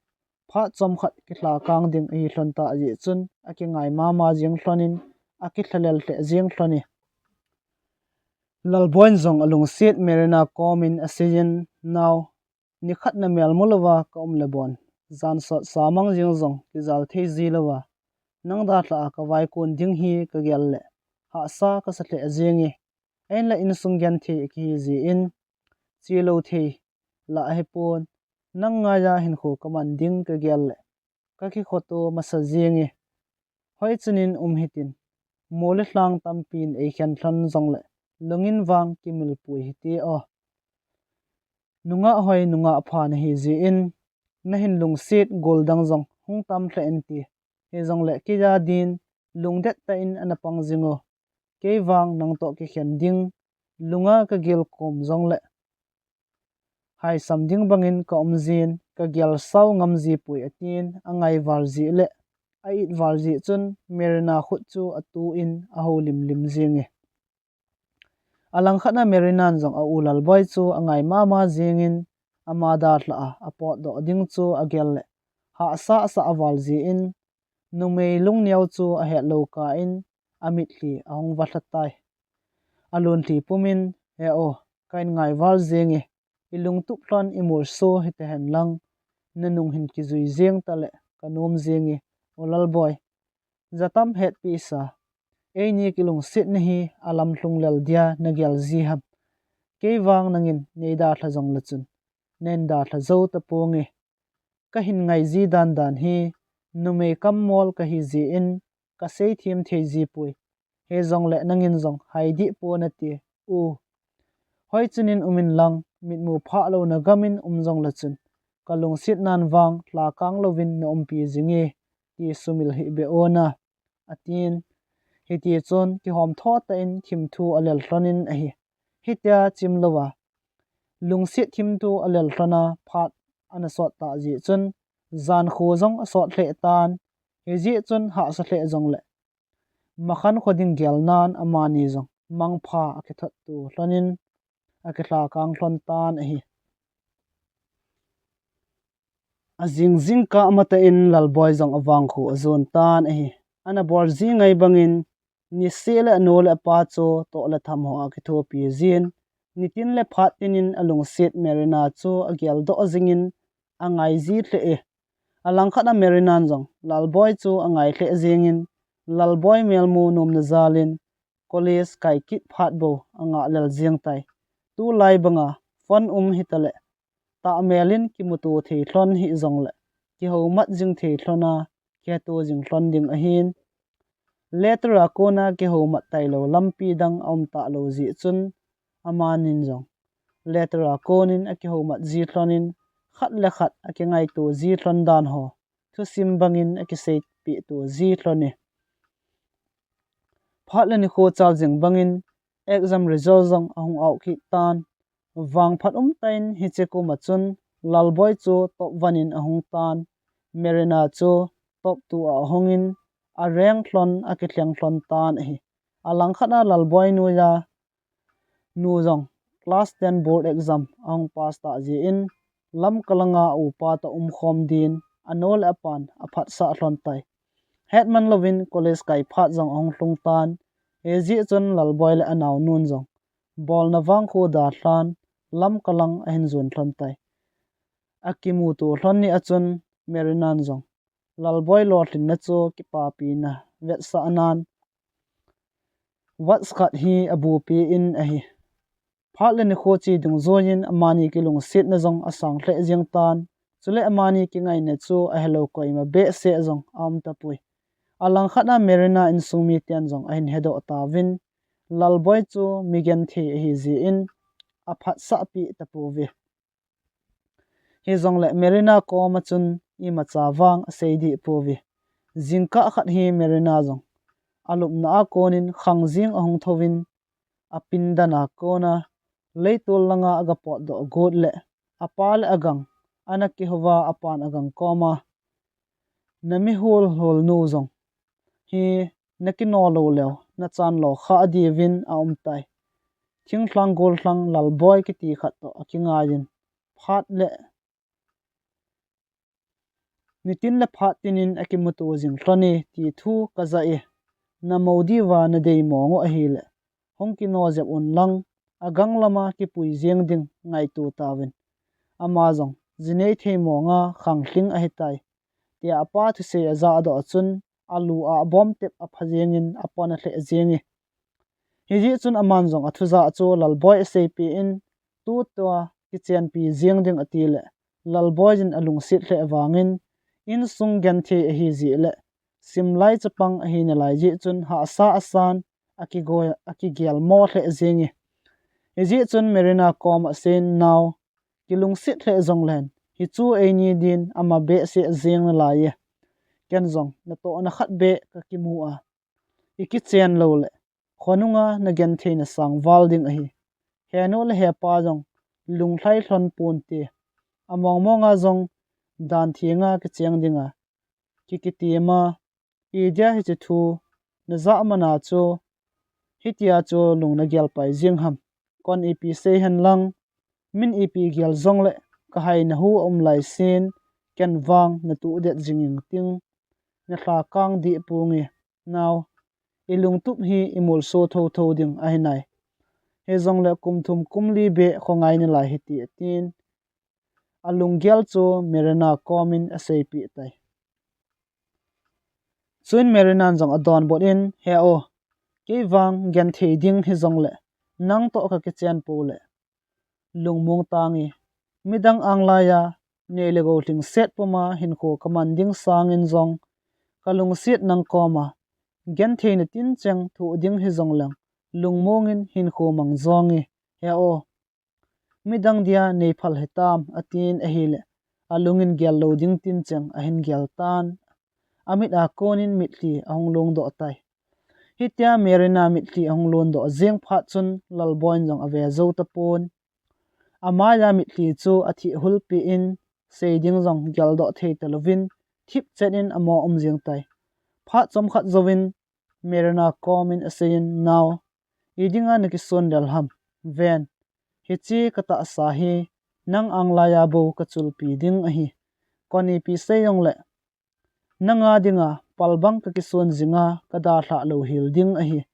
phat chomkhat kilha kang ding ahi lhon tah jeh chun, akingai mama jeng lhonin, akilhalel lheh jeng lhon e. Lalboi in jong alungset Marina komin aseiyin, Nao, nikhat namel mu louva kaum le bon, jan sot sa mang jeng jong kijal thei ji louva, nang dalha a kavaikon ding hi kagel le, hahsa kasa lheh jenge. Ahinla insung genthei akihi jeh in, chelou thei lah ahipon, nang ngaiya hinkho kaman ding kagel le, kakikhoto masa jenge. Hoi chunin um hitin, mol le lhang tampin eikhen lhon jongle, lungin vang kimilpui hite o. Nungah hoi, nungah pha nahi jeh in, nahin lungset goldang jong hung tam lheh inte. Hijongle keiya din, lungdet tah in ana pang jing o. Kei vang nangtoh kikhen ding, lunga kagel kom jongle, haisam ding bangin kaum jin, kagel sao ngam jipoi atin, angaival jeh le, a-itval jeh chun, Marina khut chu atuh in ahoulim lim jenge. Alangkhat a Marina in jong a-u Lalboi chu angai mama jengin, ama dalhah a apotdoh ding chu agel le, hahsa sah aval jeh in, numei lungneo chu ahetlou kah in, amitlhi ahung valha tai. Alunlhi pumin, He o, kahin ngaival jenge, ilungtup lhon imolso hitahen lang, nanung hin kijui jeng tale, kanom jenge, o Lalboi. Jatam hetpisa, eini kilungsetna hi alamlhung lel dia nagel ji ham. Kei vang nangin neidalha jongle chun, nahin dalha jou taponge. Kahin ngai ji dandan hi, numei kammol kahi jeh in, kaseithem thei jipoi. Hijongle nangin jong haidih ponate, u. Hoi chunin umin lang, mitmu phah louna gamin um jongle chun, kalungsetnan vang lhakang louvin naumpi jinge, ti sumil hih beh o na, atin. Hitichun kihomtho tah in thimthu alel lhonin ahi. Hitia chimlouva, lungset thimthu alel lhona phat ana sot tah jeh chun, jankho jong asot lheh tan, hijeh chun hahsa lheh jongle, makhan kho ding gelnan amani jong mangpha akithotto lhonin, akilhakang lhon tan ahi. Ajing jingkah matah in Lalboi jong avangkho ajon tan ahi. Ana bol ji ngai bangin, niseh le anu le apa chu toh le tham ho akithopi jin, nitin le phat tinin alungset Marina chu ageldoh jingin angai ji lheh e. Alangkhat a Marina in jong Lalboi chu angai lheh jengin, Lalboi melmu nomna jalin college kai kit phat bou angah lel jeng tai. Tulai banga phone um hitale, tahmelin kimuto thei lhon hih jongle, kihoumat jing thei lhona, kiheto jing lhon ding ahin. Letter a kona kihoumat tailou lampi dang aum talou jeh chun, amanin jong letter a konin akihoumat ji lhonin, khat le khat akingaito ji lhon dan ho thusim bangin akiseipeh to ji lhon e. Phat le nikho chal jing bangin exam result jong ahung out kit tan. Vangphat umtah in hiche kum a chun Lalboi chu top one in ahung tan. Marina chu top two a ahungin areng lhon akilheng lhon tan ahi. Alangkhat a Lalboi noiya nu jong class ten board exam ahung pass tah jeh in, Lamka langa upa toh umkhom din anu le apan aphatsah lhon tai. Hetman louvin college kai phat jong ahung lhung tan. Hijeh chun Lalboi le anaonun jong bolna vangkho dalhan Lamka lang ahin jon lhon tai. Akimuto lhon ni a chun Marina in jong Lalboi lolhinna chu kipapina vetsahnan watch khat hi abupi in ahi. Phat le nikho che dungjuiyin amani kilungsetna jong asang lheh jeng tan. Chule amani kingaina chu ahelou koima behseh jong aum tapoi. Alangkhat a Marina insung miten jong ahin hedoh tauvin, Lalboi chu migenthei ahi jeh in aphatsahpi tapouve. Hijongle Marina koma chun imacha vang aseidih pouve. Jingkah khat hi Marina jong alupna a konin khangjing ahung thouvin, apindan a kona leitol langa agapotdoh got le apa le agang ana kihouva apan agang koma, Namihol hol nu jong hi nakinolou leu nachan lo kha adiuvin aum tai. Thinglhang gollhang Lalboi kiti khat toh akingaiyin, phat le nitin le phat tinin akimuto jing lhon e ti thu kaja e. Namou diuva nadei mong u ahile, hung kino jep unlang, agang lama kipui jeng ding ngaito tauvin. Ama jong jinei thei monga khanglhing ahitai, tia apa thusei ajahdoh a chun, alu a abom tep apha jengin apon alheh jenge. Hijeh chun aman jong athujah chu Lalboi aseipeh in, tutua kichenpi jeng ding ati le, Lalboi in alungset lheh vangin, insung genthei ahi jeh le, simlai chapang ahi nalai jeh chun hahsa asan, akigel, akigelmo lheh jeng e. Hijeh chun Marina kom aseiyin, nao, kilungset lheh jongleng, hichu eini din ama behseh jeng nalai e. Ken jong natohna khat beh kakimu a, ikichen lou le, khonunga nagentheina sangval ding ahi. Henu le hepa jong lunglhai lhon ponte. Among monga jong dan thenga kicheng dinga kikitema, idia hiche thu najah mana chu, hitia chu lung nagel pai jeng ham. Kon ipi sei henlang, min ipi gel jongle, kahaina hu aum laisen, ken vang natuh det jing ingting, nalhakang dih ponge, nao, ilungtup hi imulso thotho ding ahi nai. Hijongle kum thum kum li beh khongai nalai hite, atin, alunggel chu Marina komin aseipeh tai. Chuin Marina in jong adonbut in, he o, kei vang genthei ding hijongle, nangtoh kakichen pou le, lungmong tange, midang anglaiya nei le gou lhingset puma hinkho kaman ding sangin jong, kalungset nang koma gentheina tincheng thoh ding hijongleng, lungmongin hinkho mang jonge, he o, midang dia neiphal hitam, atin ahile, alungin gel lou ding tincheng ahin gel tan. Amit a konin mitlhi ahung longdoh tai. Hitia Marina mitlhi ahung longdoh jeng phat chun Lalboi in jong ave jou tapon. Amaiya mitlhi chu athihhulpeh in, sei ding jong geldoh thei talouvin, thipchet in amo um jeng tai. Phat chomkhat jouvin Marina komin aseiyin, nao, idinga nakisonlel ham? Ven, hiche katahsa hi nang anglaiya bou kachulpi ding ahi. Kon ipi sei jongle, nanga dinga palbang kakison jinga kadalhah louhel ding ahi.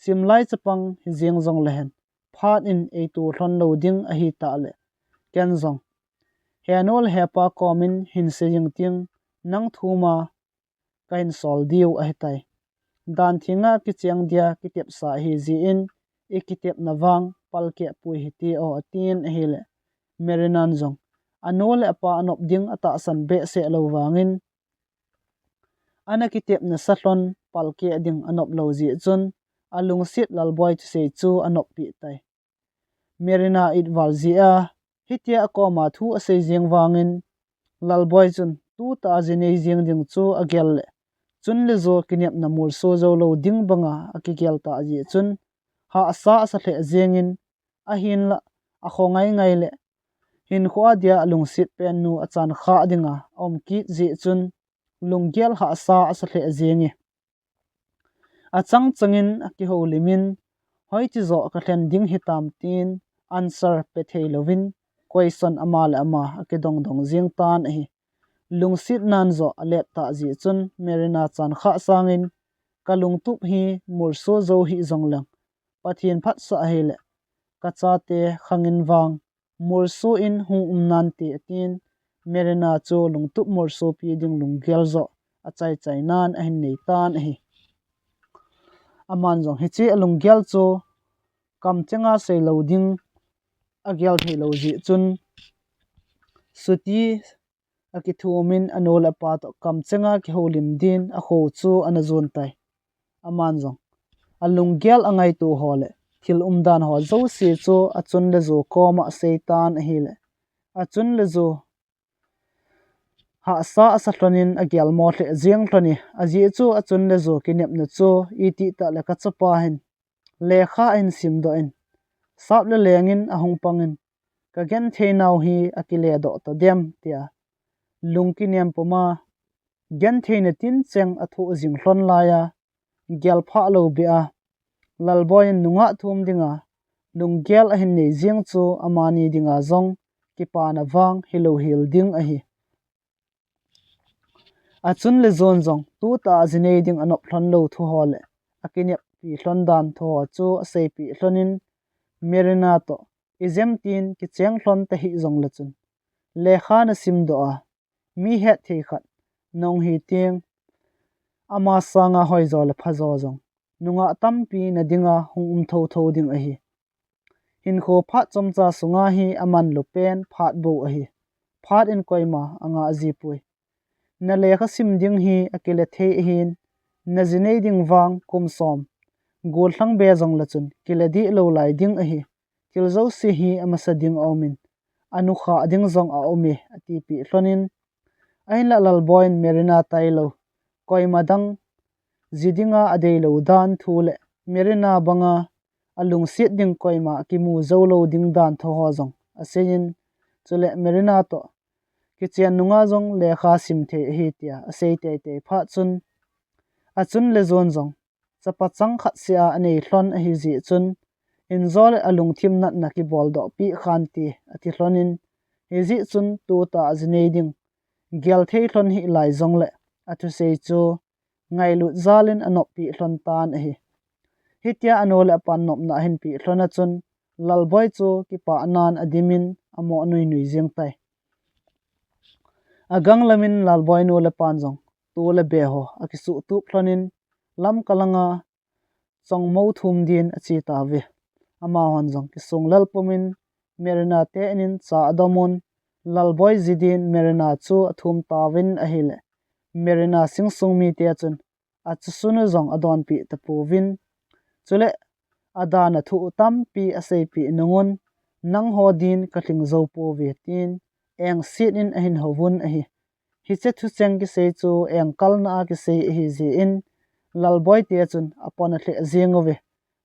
Simlai chapang hijeng jonglehen, phat in eito lhon lou ding ahitah le, ken jong henu le hepa komin hinsei jing ting, nang thuma kahinsol diu ahitai. Dan thenga kicheng dia kitepsa ahijeh in, ikitepna vang palkeh poi hite o, atin ahile, Marina in jong anu le apa anop ding atahsan behseh lou vangin, ana kitepna sa lhon palkeh ding anop lou jeh chun, alungset Lalboi thusei chu anoppeh tai. Marina itval jeh a, hitia akoma thu asei jeng vangin, Lalboi chun tutah a jinei jeng ding chu agel le, chun le jo kinepna molso jou lou ding banga akigel tah jeh chun, hahsa asa lheh jengin, ahinlah, akhongai ngai le, hinkhoa dia alungset pennu achan khah dinga aum kit jeh chun, lunggel hahsa asa lheh jenge. Achang changin akihoulimin, hoiche joh kalhen ding hitam, tin answer pe thei louvin, question ama le ama akidongdong jeng tan ahi. Lungsetnan joh alep tah jeh chun Marina chan khah sangin, kalungtup hi molso jou hih jongleng, Pathen phatsah ahile, kachate khangin vang molso in hung um nante, atin, Marina chu lungtup molsopi ding lunggel joh achaichai nan ahin nei tan ahi. Aman jong hiche alunggel chu kamchenga seilou ding agel theilou jeh chun, chuti akithumin anu le apa toh kamchenga kihoulim din akho chu ana jon tai. Aman jong alunggel angaito ho le thil umdan ho jouse chu achun le jo koma asei tan ahile, achun le jo hahsa asa lhonin agelmo lheh jeng lhone, ajeh chu achun le jo kinepna chu itih tah le kachapa hin lekha ahin simdoh in, sap le lengin ahung pangin, kagentheinau hi akiledoh tadem, tia lungkinem puma gentheina tincheng athoh jing lhon laiya, gelphah lou beh a, Lalboi in nungah thum dinga lunggel ahin nei jeng chu amani dinga jong kipana vang hilou hel ding ahi. Achun le jon jong tutah a jinei ding anop lhon lou thu ho le akineppi lhon dan thu ho chu aseipeh lhonin, Marina toh ijemtin kicheng lhon tahih jongle chun, lekha nasimdoh a, mi hetthei khat nahung hi teng, ama sanga hoijo le phajo jong nungah tampi nadinga hung um thotho ding ahi. Hinkho phat chomcha sunga hi amanlu pen phat bou ahi. Phat in koima angah jipoi. Nalekha sim ding hi akile thei ahin, naji nei ding vang kum som gollhang be jongle chun kile dihlou lai ding ahi. Thil jouse hi amasa ding aumin, anukhah ding jong aume, atipeh lhonin. Ahinlah Lalboi in Merina tailou, koima dang ji dinga adeilou dan thu le Merina banga alungset ding koima kimu joulou ding dan thuho jong aseiyin, chule Merina toh kichen nunga jong lekha sim thei ahi tia asei teitei phat chun, achun le jon jong chapa chang khat sea anei lhon ahijeh chun, injo le alungthim natna kiboldoh peh khante ati lhonin, hijeh chun tutah ji nei ding gel thei lhon hih lai jongle athusei chu ngailut jalin anoppeh lhon tan ahi. Hitia anu le apan nopna ahin peh lhon a chun, Lalboi chu kipahnan adimin amo nuinui jeng tai. Aganglamin Lalboi nu le pan jong tu le be ho akisuhtup lhonin, lamkalanga chongmo thum din ache tauve. Amahon jong kisung lelpumin Merina te inin cha adomun, Lalboi ji din Merina chu athum tauvin ahile, Merina singsung mite chun achusun u jong adonpeh tapouvin, chule adana thu tampi aseipeh nungun, nangho din kalhing jou pouve tin engset in ahin houvun ahi. Hiche thucheng kisei chu engkalna a kisei ahijeh in, Lalboi te chun apon alheh jeng uve.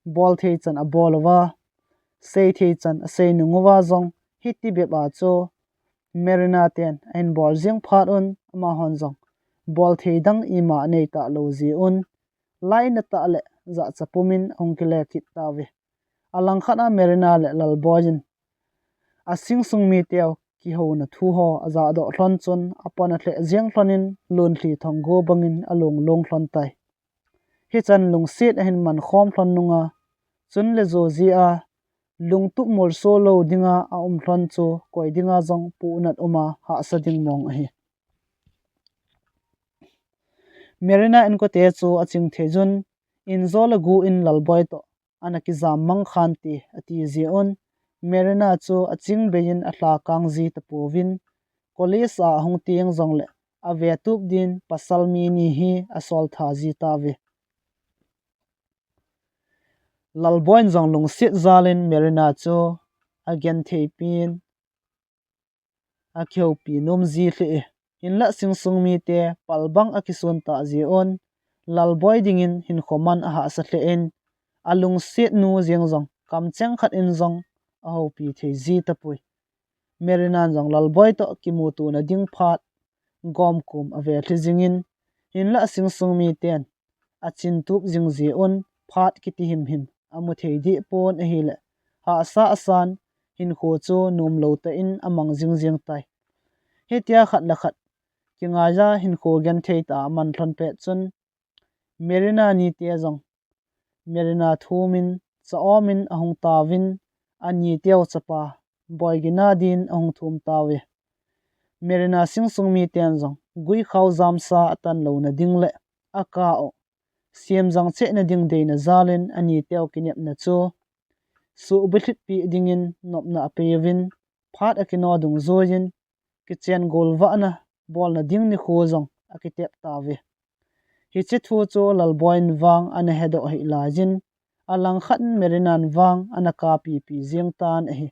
Bolthei chan abol uva, seithei chan asei nung uva jong hiti bep a chu Merina ten ahin bol jeng phat un, amahon jong bolthei dang ima anei talou jeh un, lainat tah le jachat pumin ahung kile kit tauve. Alangkhat a Merina le Lalboi in asingsung miteu kihouna thuho ajahdoh lhon chun apon alheh jeng lhonin lunlhi thonggu bangin alunglung lhon tai. Hichan lungset ahin mankhom lhon nunga, chun le jo jeh a lungtup molso lou dinga aum lhon chu koi dinga jong puhnat uma hahsa ding mong ahi. Merina inkote chu aching theiyun, injo le gu in Lalboi toh ana kijam mang khante ati jeh un, Merina chu aching beiyin alha kang ji tapouvin, college a ahung teng jongle avetup din pasal mi ni hi asol tha ji tauve. Lalboi in jong lungset jalin Merina chu agentheipin, akihoupi nom ji lheh e. Hinlah singsung mite palbang akisun tah jeh un, Lalboi dingin hinkho man ahahsa lheh in, alungset nu jeng jong kamcheng khat in jong ahoupi thei ji tapoi. Merina in jong Lalboi toh kimutona ding phat gomkom ave lhi jingin, hinlah singsung miten achintup jing jeh un phat kiti himhim amu thei deh pon ahile, hahsa asan hinkho chu nomlou tah in amang jingjing tai. Hitia khat le khat kingaiya hinkho genthei tah a aman lhon pet chun, Merina nite jong Merina thumin, cha-omin ahung tauvin, aniteu chapa Boigina din ahung thum tauve. Merina singsung miten jong guikhao jamsa atan louna ding le akah u semjang chehna ding deina jalin aniteu kinepna chu suhbulhitpeh dingin nopna apeuvin, phat akino dungjuiyin, kichen golvahna bolna ding nikho jong akitep tauve. Hiche thu chu Lalboi in vang ana hedoh hih laiyin, alangkhat in Merina in vang ana kapipi jeng tan ahi.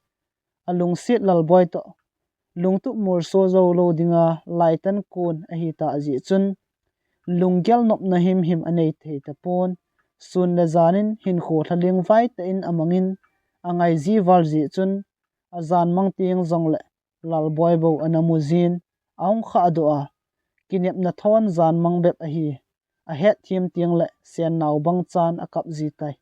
Alungset Lalboi toh lungtup molso joulou dinga laitan kon ahitah jeh chun, lunggel nopna himhim anei thei tapon, sun le jan in hinkho lhaling vai tah in amangin angai ji val jeh chun, ajan mang teng jongle Lalboi bou ana mu jin, ahung khahdoh a, kinepna thon jan mang bep ahi, ahetthem teng le sennao bang chan akap ji tai.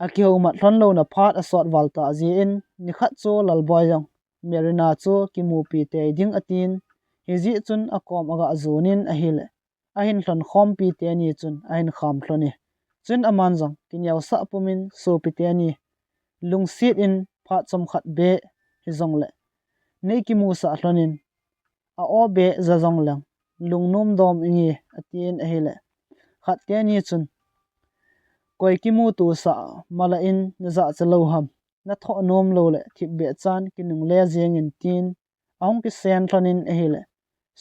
Akihoumat lhon louna phat asot val tah jeh in, nikhat chu Lalboi jong Merina chu kimupi tei ding atin, hijeh chun akom aga jonin ahile, ahin lhon khompi teni chun ahin kham lhon e. Chun aman jong kineosah pumin sopi teni lungset in phat chomkhat beh hijongle nei kimusah lhonin, a-o beh ja jongleng lungnom dom inge atin ahile, Khat teni chun, "Koi kimuto sah mala in najahcha lou ham, nathoh nom lou le thipbeh chan kinungle jeng in," tin ahung kisen lhon in ahile,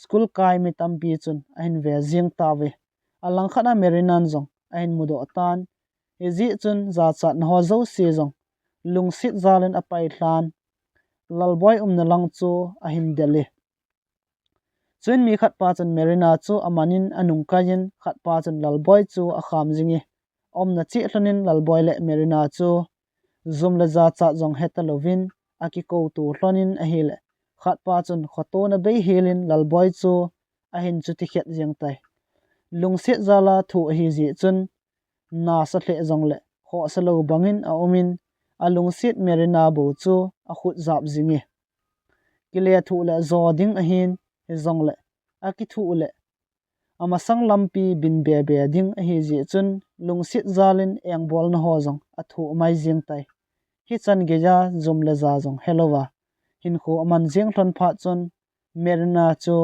school kai mi tampi chun ahin ve jeng tauve. Alangkhat a Marina in jong ahin mudoh tan, hijeh chun jachatna ho jouse jong lungset jal in apai lhan, Lalboi umna lang chu ahin del e. Chuin mi khat pa chun Marina chu aman in anung kai in, khat pa chun Lalboi chu akham jing e. Aumna cheh lhon in Lalboi le Marina chu jum le jachat jong heta louvin akikouto lhon in ahile, khat pa chun khoto na bei hel in Lalboi chu ahin chuti khet jeng tai. Lungset jal a thu ahi jeh chun nasa lheh jong le khohsa lou bang in aum in, alungset Marina bou chu akhut jap jing e. Kile thuh le jo ding ahin, hijong le akithuh le amasang lampi bin bebe ding ahi jeh chun lungset jal in engbolna ho jong athoh mai jeng tai. Hichan geiya jum le ja jong helouva hinkho aman jeng lhon phat chun Marina chu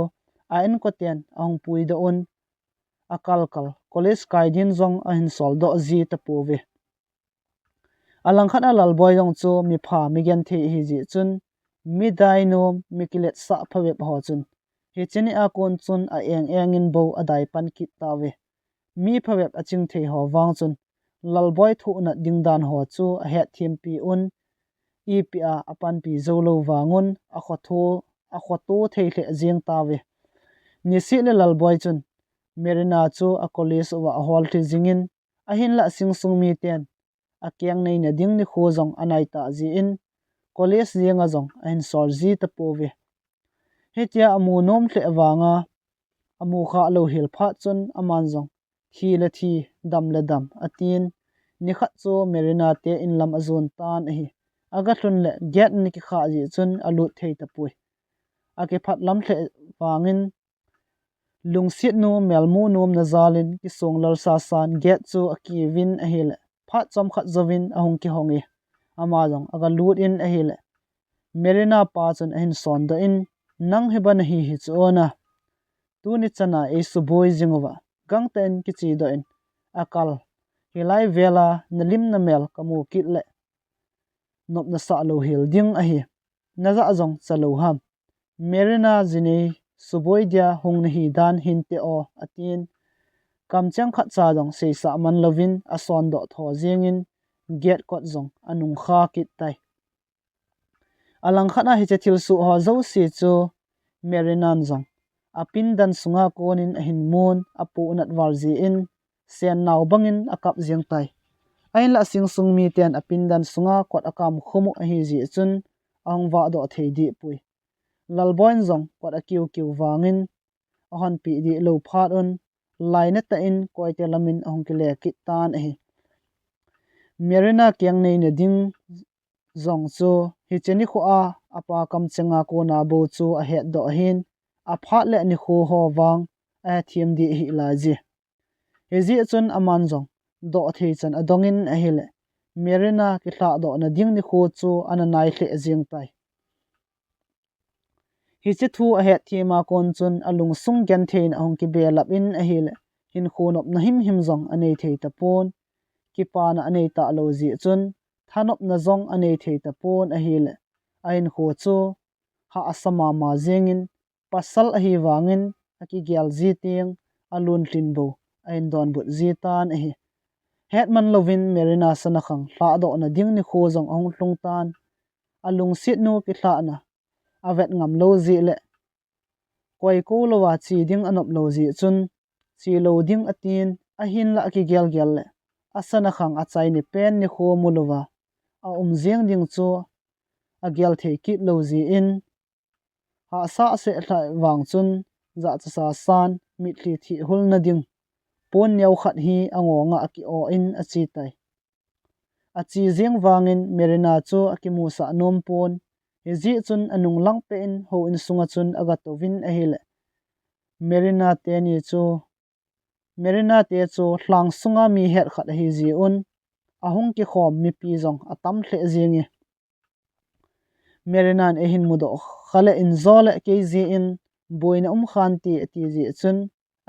a inkoten ahung puidoh un, akalkal college kai din jong ahin soldoh ji tapouve. Alangkhat a Lalboi jong chu mipha migenthei ahi jeh chun, midai nom, mikiletsah phabep ho chun hiche ni a kon chun a eng eng in bou adai pan kit tauve. Mi phabep aching thei ho vang chun Lalboi thoh nat ding dan ho chu ahet thempi un, ipi a apanpi jou lou vang un akhoto, akhoto thei lheh jeng tauve. Niseh le Lalboi chun Marina chu a college uva ahol lhi jing in, ahinlah singsung miten akeng neina ding nikho jong anai tah jeh in, college jenga jong ahin sol ji tapouve. Hitia amu nom lheh vang a, amu khah lou hel phat chun aman jong thi le thi, dam le dam, atin, nikhat chu Marina te in lam ajon tan ahi. Aga lhun le gate ana kikhah jeh chun alut thei tapoi. Akiphat lam lheh vang in, lungset nu melmu nomna jal in kisong lal sasan gate chu akiu vin ahile, phat chomkhat jouvin ahung kihong e. Ama jong aga lut in ahile, Marina pa chun ahin sondoh in, "Nang hi ban ahi hichu ona. Tuni chan a eisuboi jing uva, gangtah in kichedoh in, akal, hilai vel a nalim namel kamu kit le nopna sah lou hel ding ahi. Najah jong cha lou ham. Marina jinei suboi dia hung nahi dan hinte o," atin, kamcheng khatcha jong seisah man louvin asondoh tho jeng in, gate kot jong anung kha kit tai. Alangkhat a hiche thilsoh ho jouse chu Marina in jong apindan sunga kon in ahin mun, apohnat val jeh in, sennao bang in akap jeng tai. Ahinlah singsung miten apindan sunga kot akam khum u ahi jeh chun ahung vahdoh thei deh poi. Lalboi in jong kot akiu kiu vang in ahonpeh deh lou phat un, lainat tah in koite lam in ahung kile kit tan ahi. Marina keng neina ding jong chu hiche nikho a apa kamcheng a kon a bou chu ahetdoh ahin, aphat le nikho ho vang ahethem deh hih lai je. Hijeh chun aman jong doh thei chan adong in ahile, Marina kilhahdohna ding nikho chu ana nai lheh jeng tai. Hiche thu ahetthem a kon chun alungsung genthei in ahung kibelap in ahile, hinkho nopna himhim jong anei thei tapon, kipana anei talou jeh chun thanopna jong anei thei tapon ahile, ahinkho chu hahsa mama jeng in, pasal ahi vang in akigel ji teng, alunlhin bou ahin donbut ji tan ahi. Hetman louvin Marina sanakhang lhahdohna ding nikho jong ahung lhung tan, alungset nu kilhahna avet ngam lou jeh le, koi kou louva che ding anop lou jeh chun, che lou ding atin, ahinlah akigel gel le, asanakhang achaini pen nikho mu louva aum jeng ding chu agel thei kit lou jeh in, hahsa aseh lheh vang chun, jahcha sasan, mitlhi thih hulna ding pon neo khat hi angong a aki-o in ache tai. Ache jeng vang in Marina chu akimusah nom pon, hijeh chun anung lang peh in houin sunga chun aga touvin ahile, Marina teni chu, Marina te chu lhang sunga mi het khat ahi jeh un, ahung kikhom mipi jong atam lheh jeng e. Marina in eihin mudoh kha le injo le kei jeh in boina um khante ati jeh chun,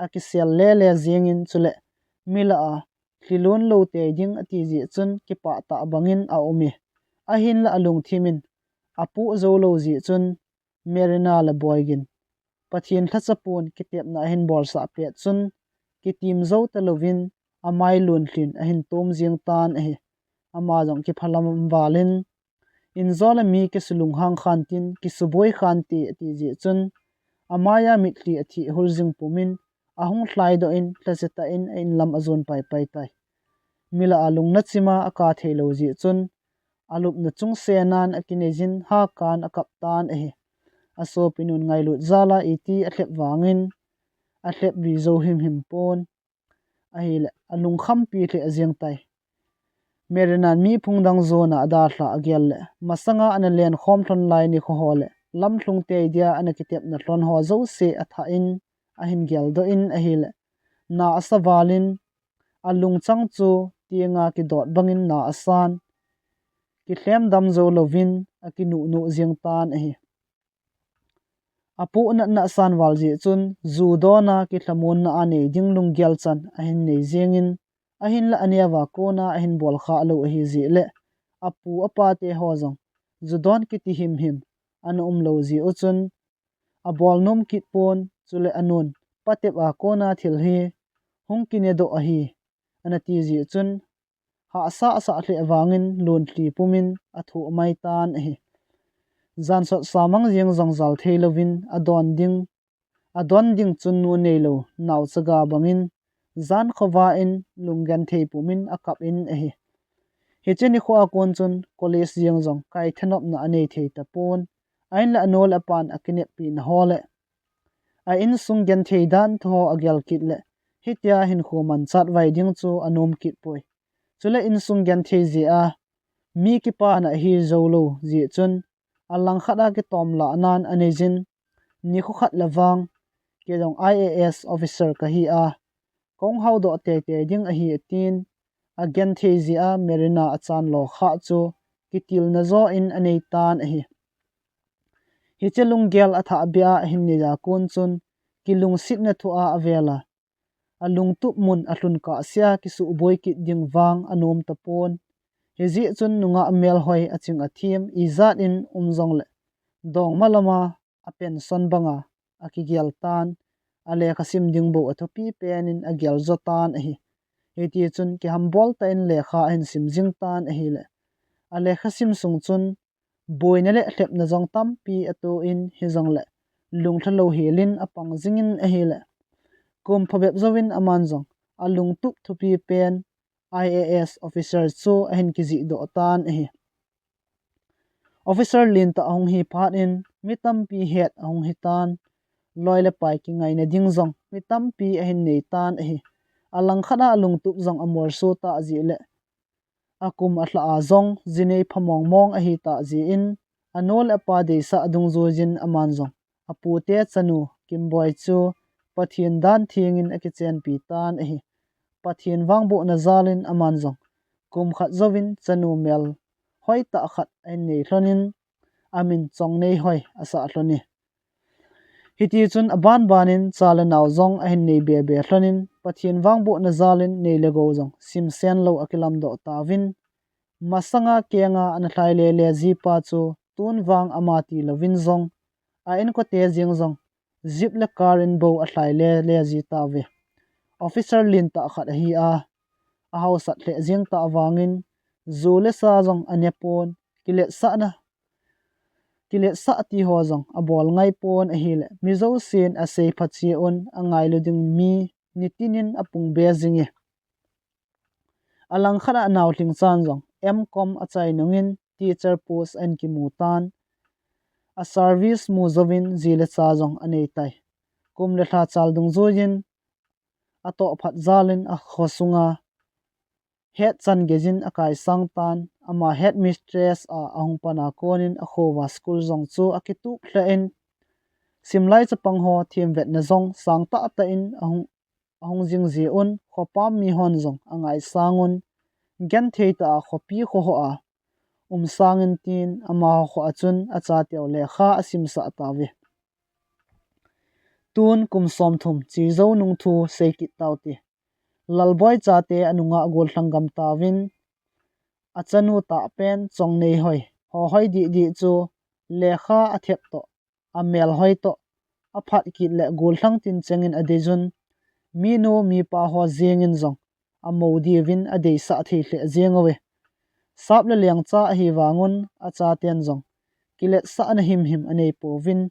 akisel lele jeng in, chule mi lah a lhilon lou tei ding ati jeh chun kipah tah bangin a um e. Ahinla alungthim in apoh jou lou jeh chun Marina le Boigin Pathen lhacha pon kitepna ahin bolsah pet chun kitim jou talouvin amai lonlhin ahin tom jeng tan ahi. Ama jong kiphalam val in, injo le mi kisulunghang khan tin kisuboi khan te ati jeh chun amai a mitlhi athih hul jing pumin ahung lhaidoh in lhacha tah in a inlam ajon paipai tai. Mi lah a lungna chima akap thei lou jeh chun alupna chungsenan akinei jin hakan akap tan ahi. Asopinun ngailut jal a iti alhep vangin alhep vi jou himhim pon ahile alungkhampi lheh jeng tai. Marina in mi phung dang jona adalhah agel le masanga ana lenkhom lhon lai nikho ho le lamlhung tei dia ana kitepna lhon ho jouse athah in ahin geldoh in ahile na asa val in alungchang chu tenga kidot bangin na asan, kilhem dam jou louvin akinuh nuh jeng tan ahi. Apoh natna asan val jeh chun ju dona kilhamonna anei ding lunggel chan ahin nei jengin, ahinla aneo a kona ahin bol khah lou ahi jeh le apu apa te ho jong ju don kiti himhim ana um lou jeh u chun abol nom kit pon, chule anun patep a kona thil hi hung kinedoh ahi ana ti jeh chun hahsa asah lheh vangin lonlhi pumin athoh mai tan ahi. Jan sot sa mang jeng jong jal thei louvin adon ding, adon ding chunnu neilou naochaga bangin jan khovah in lunggenthei pumin akap in ahi. Hiche nikho a kon chun college jeng jong kaithenopna anei thei tapon, ahinla anu le apan akineppi na ho le a insung genthei dan thu ho agel kit le hitia hinkho manchah vai ding chu anom kit poi. Chule insung genthei jeh a mi kipana ahi jou lou jeh chun alangkhat a kitom lahnan anei jin, nikho khat le vang kei jong I A S officer kahi a, kahung haodoh teitei ding ahi atin, agenthei jeh a Marina achan lo khah chu kitilna jo in anei tan ahi. Hiche lunggel athah beh a ahin nei a kon chun kilungsitna thu a avel a alungtup mun alhun kahsea kisuboi kit ding vang anom tapon. Hijeh chun nungah melhoi aching athem ijat in um jongle dongma lama apension banga akigel tan, alekha sim ding bou athupi pen in agel jo tan ahi. Hitichun kihambol tah in lekha ahin sim jing tan ahile alekha sim sung chun boina le lhepna jong tampi ato in hijongle lunglha lou hel in apang jingin ahile kum phabep jouvin aman jong alungtup thupi pen I A S officer chu ahin kijih doh tan ahi. Officer lentah ahung hi phat in mi tampi het ahung hitan, loi le pai kingaina ding jong mi tampi ahin nei tan ahi. Alangkhat a alungtup jong amolso tah jeh le akum alhah a jong jinei pha mong mong ahi tah jeh in anu le apa deisah adungjuiyin aman jong apute chanu Kimboi chu Pathen dan theng in akichenpi tan ahi. Pathen vangbohna jal in aman jong kum khat jouvin chanu melhoi tah khat ahin nei lhon in amin Chongneihoi asah lhon e. Hitichun abanban in cha le nao jong ahin nei bebe lhon in Pathen vangbohna jal in nei le gou jong simsen lou akilamdoh tauvin, masanga kenga ana lhai lele jipa chu tun vang ama tilouvin jong a inkote jeng jong jeep le car in bou alhai lele ji tauve. Officer lentah khat ahi a, ahaosat lheh jeng tah vangin ju le sa jong anepon, kiletsahna kiletsah ti ho jong abol ngaipon ahile mi jousen asei phache un, angailu ding mi nitin in apung be jing e. Alangkhat a anaolhing chan jong M Com achai nungin teacher post ahin kimu tan, aservice mu jouvin ji le cha jong anei tai. Kum le lha chal dungjuiyin atoh phat jal in akhosunga hetchan geijin akaisang tan, ama headmistress a ahung pan a kon in akhouva school jong chu akitup lheh in, simlai chapang ho themvetna jong sangtah tah in ahung jing jeh un khopam mihon jong angaisang un, genthei tah a khopi kho ho a um sangin tin amaho kho a chun achateu lekha asimsah tauve. Tun kum somthum che jou nung thu sei kit taute. Lalboi chate anungah gollhang gam tauvin, achanu tahpen Chongnei hoi, Hohoi dihdih chu lekha athep toh, amelhoi toh, aphat kit le gollhang tin chengin adeiyun, minu mipa ho jengin jong amou diuvin adeisah thei lheh jeng uve. Sap le lengcha ahi vangun achaten jong kiletsahna himhim anei pouvin,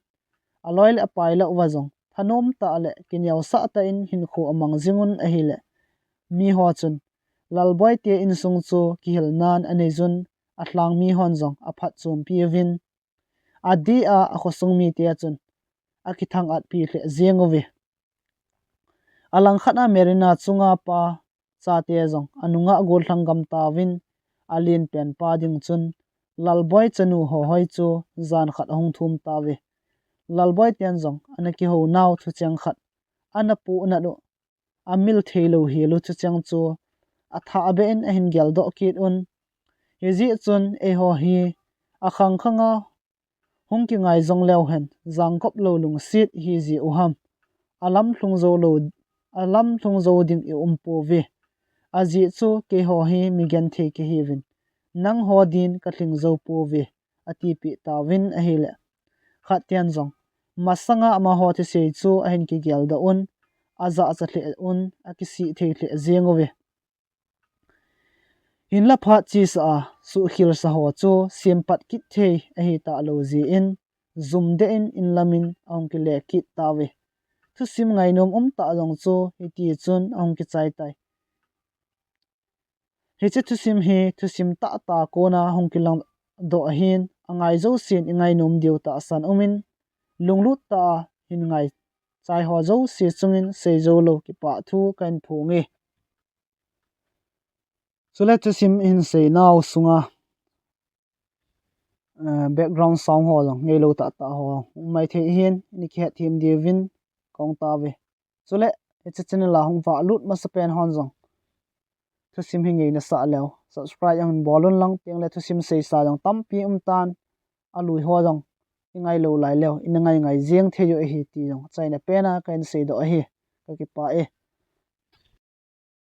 aloi le apai lah uva jong thanom tah le kineosah tah in hinkho amang jingun ahile, miho chun Lalboi te insung chu kihilnan aneiyun, alhang mihon jong aphatchompi uvin, adeh a akhosung mite chun akithang-atpi lheh jeng uve. Alangkhat a Marina chunga pa chate jong anungah gollhang gam tauvin, alenpen pa ding chun Lalboi chanu Hohoi chu jan khat ahung thum tauve. Lalboi ten jong ana kihounau thucheng khat ana pohnat u, amil theilou hilu thucheng chu athahbeh in ahin geldoh kit un. Hijeh chun eiho hi akhang khanga hung kingai jong leu hen, jangkop lou lungset ihi jeh u ham, alamlhung jou lou, alamlhung jou ding i um pouve. Ajeh chu keiho hi mi genthei kahiuvin, nangho din kalhing jou pouve, atipeh tauvin ahile, khat ten jong masanga amaho thusei chu ahin kigeldoh un, ajahcha lheh un, akisih thei lheh jeng uve. Hinla phat chesa a suhkhelsa ho chu sempat kit thei ahi talou jeh in, jumdeh in inlam in ahung kile kit tauve. Thusim ngainom umtah jong chu hitichun ahung kichai tai. Hiche thusim hi thusim tahtah a kona hung kilangdoh ahin, angai jousen ingainom diu tahsan umin, lunglut tah a hin ngaichai ho jouse chungin seijou lou kipah thu kahin phonge. Chule thusim ihin seinau sunga background sound ho jong ngeilou tahtah ho um maithei ahin, ini kihetthem diuvin kahung tauve. Chule hiche channel a hung valut masapen hon jong thusim hi ngeina sah leu subscribe jong hin bol unlang, tengle thusim seisa jong tampi umtan, alui ho jong ingailou laileu ina ngaingai jeng thei u ahi ti jong achaina pena kahin seidoh ahi. Kakipah e.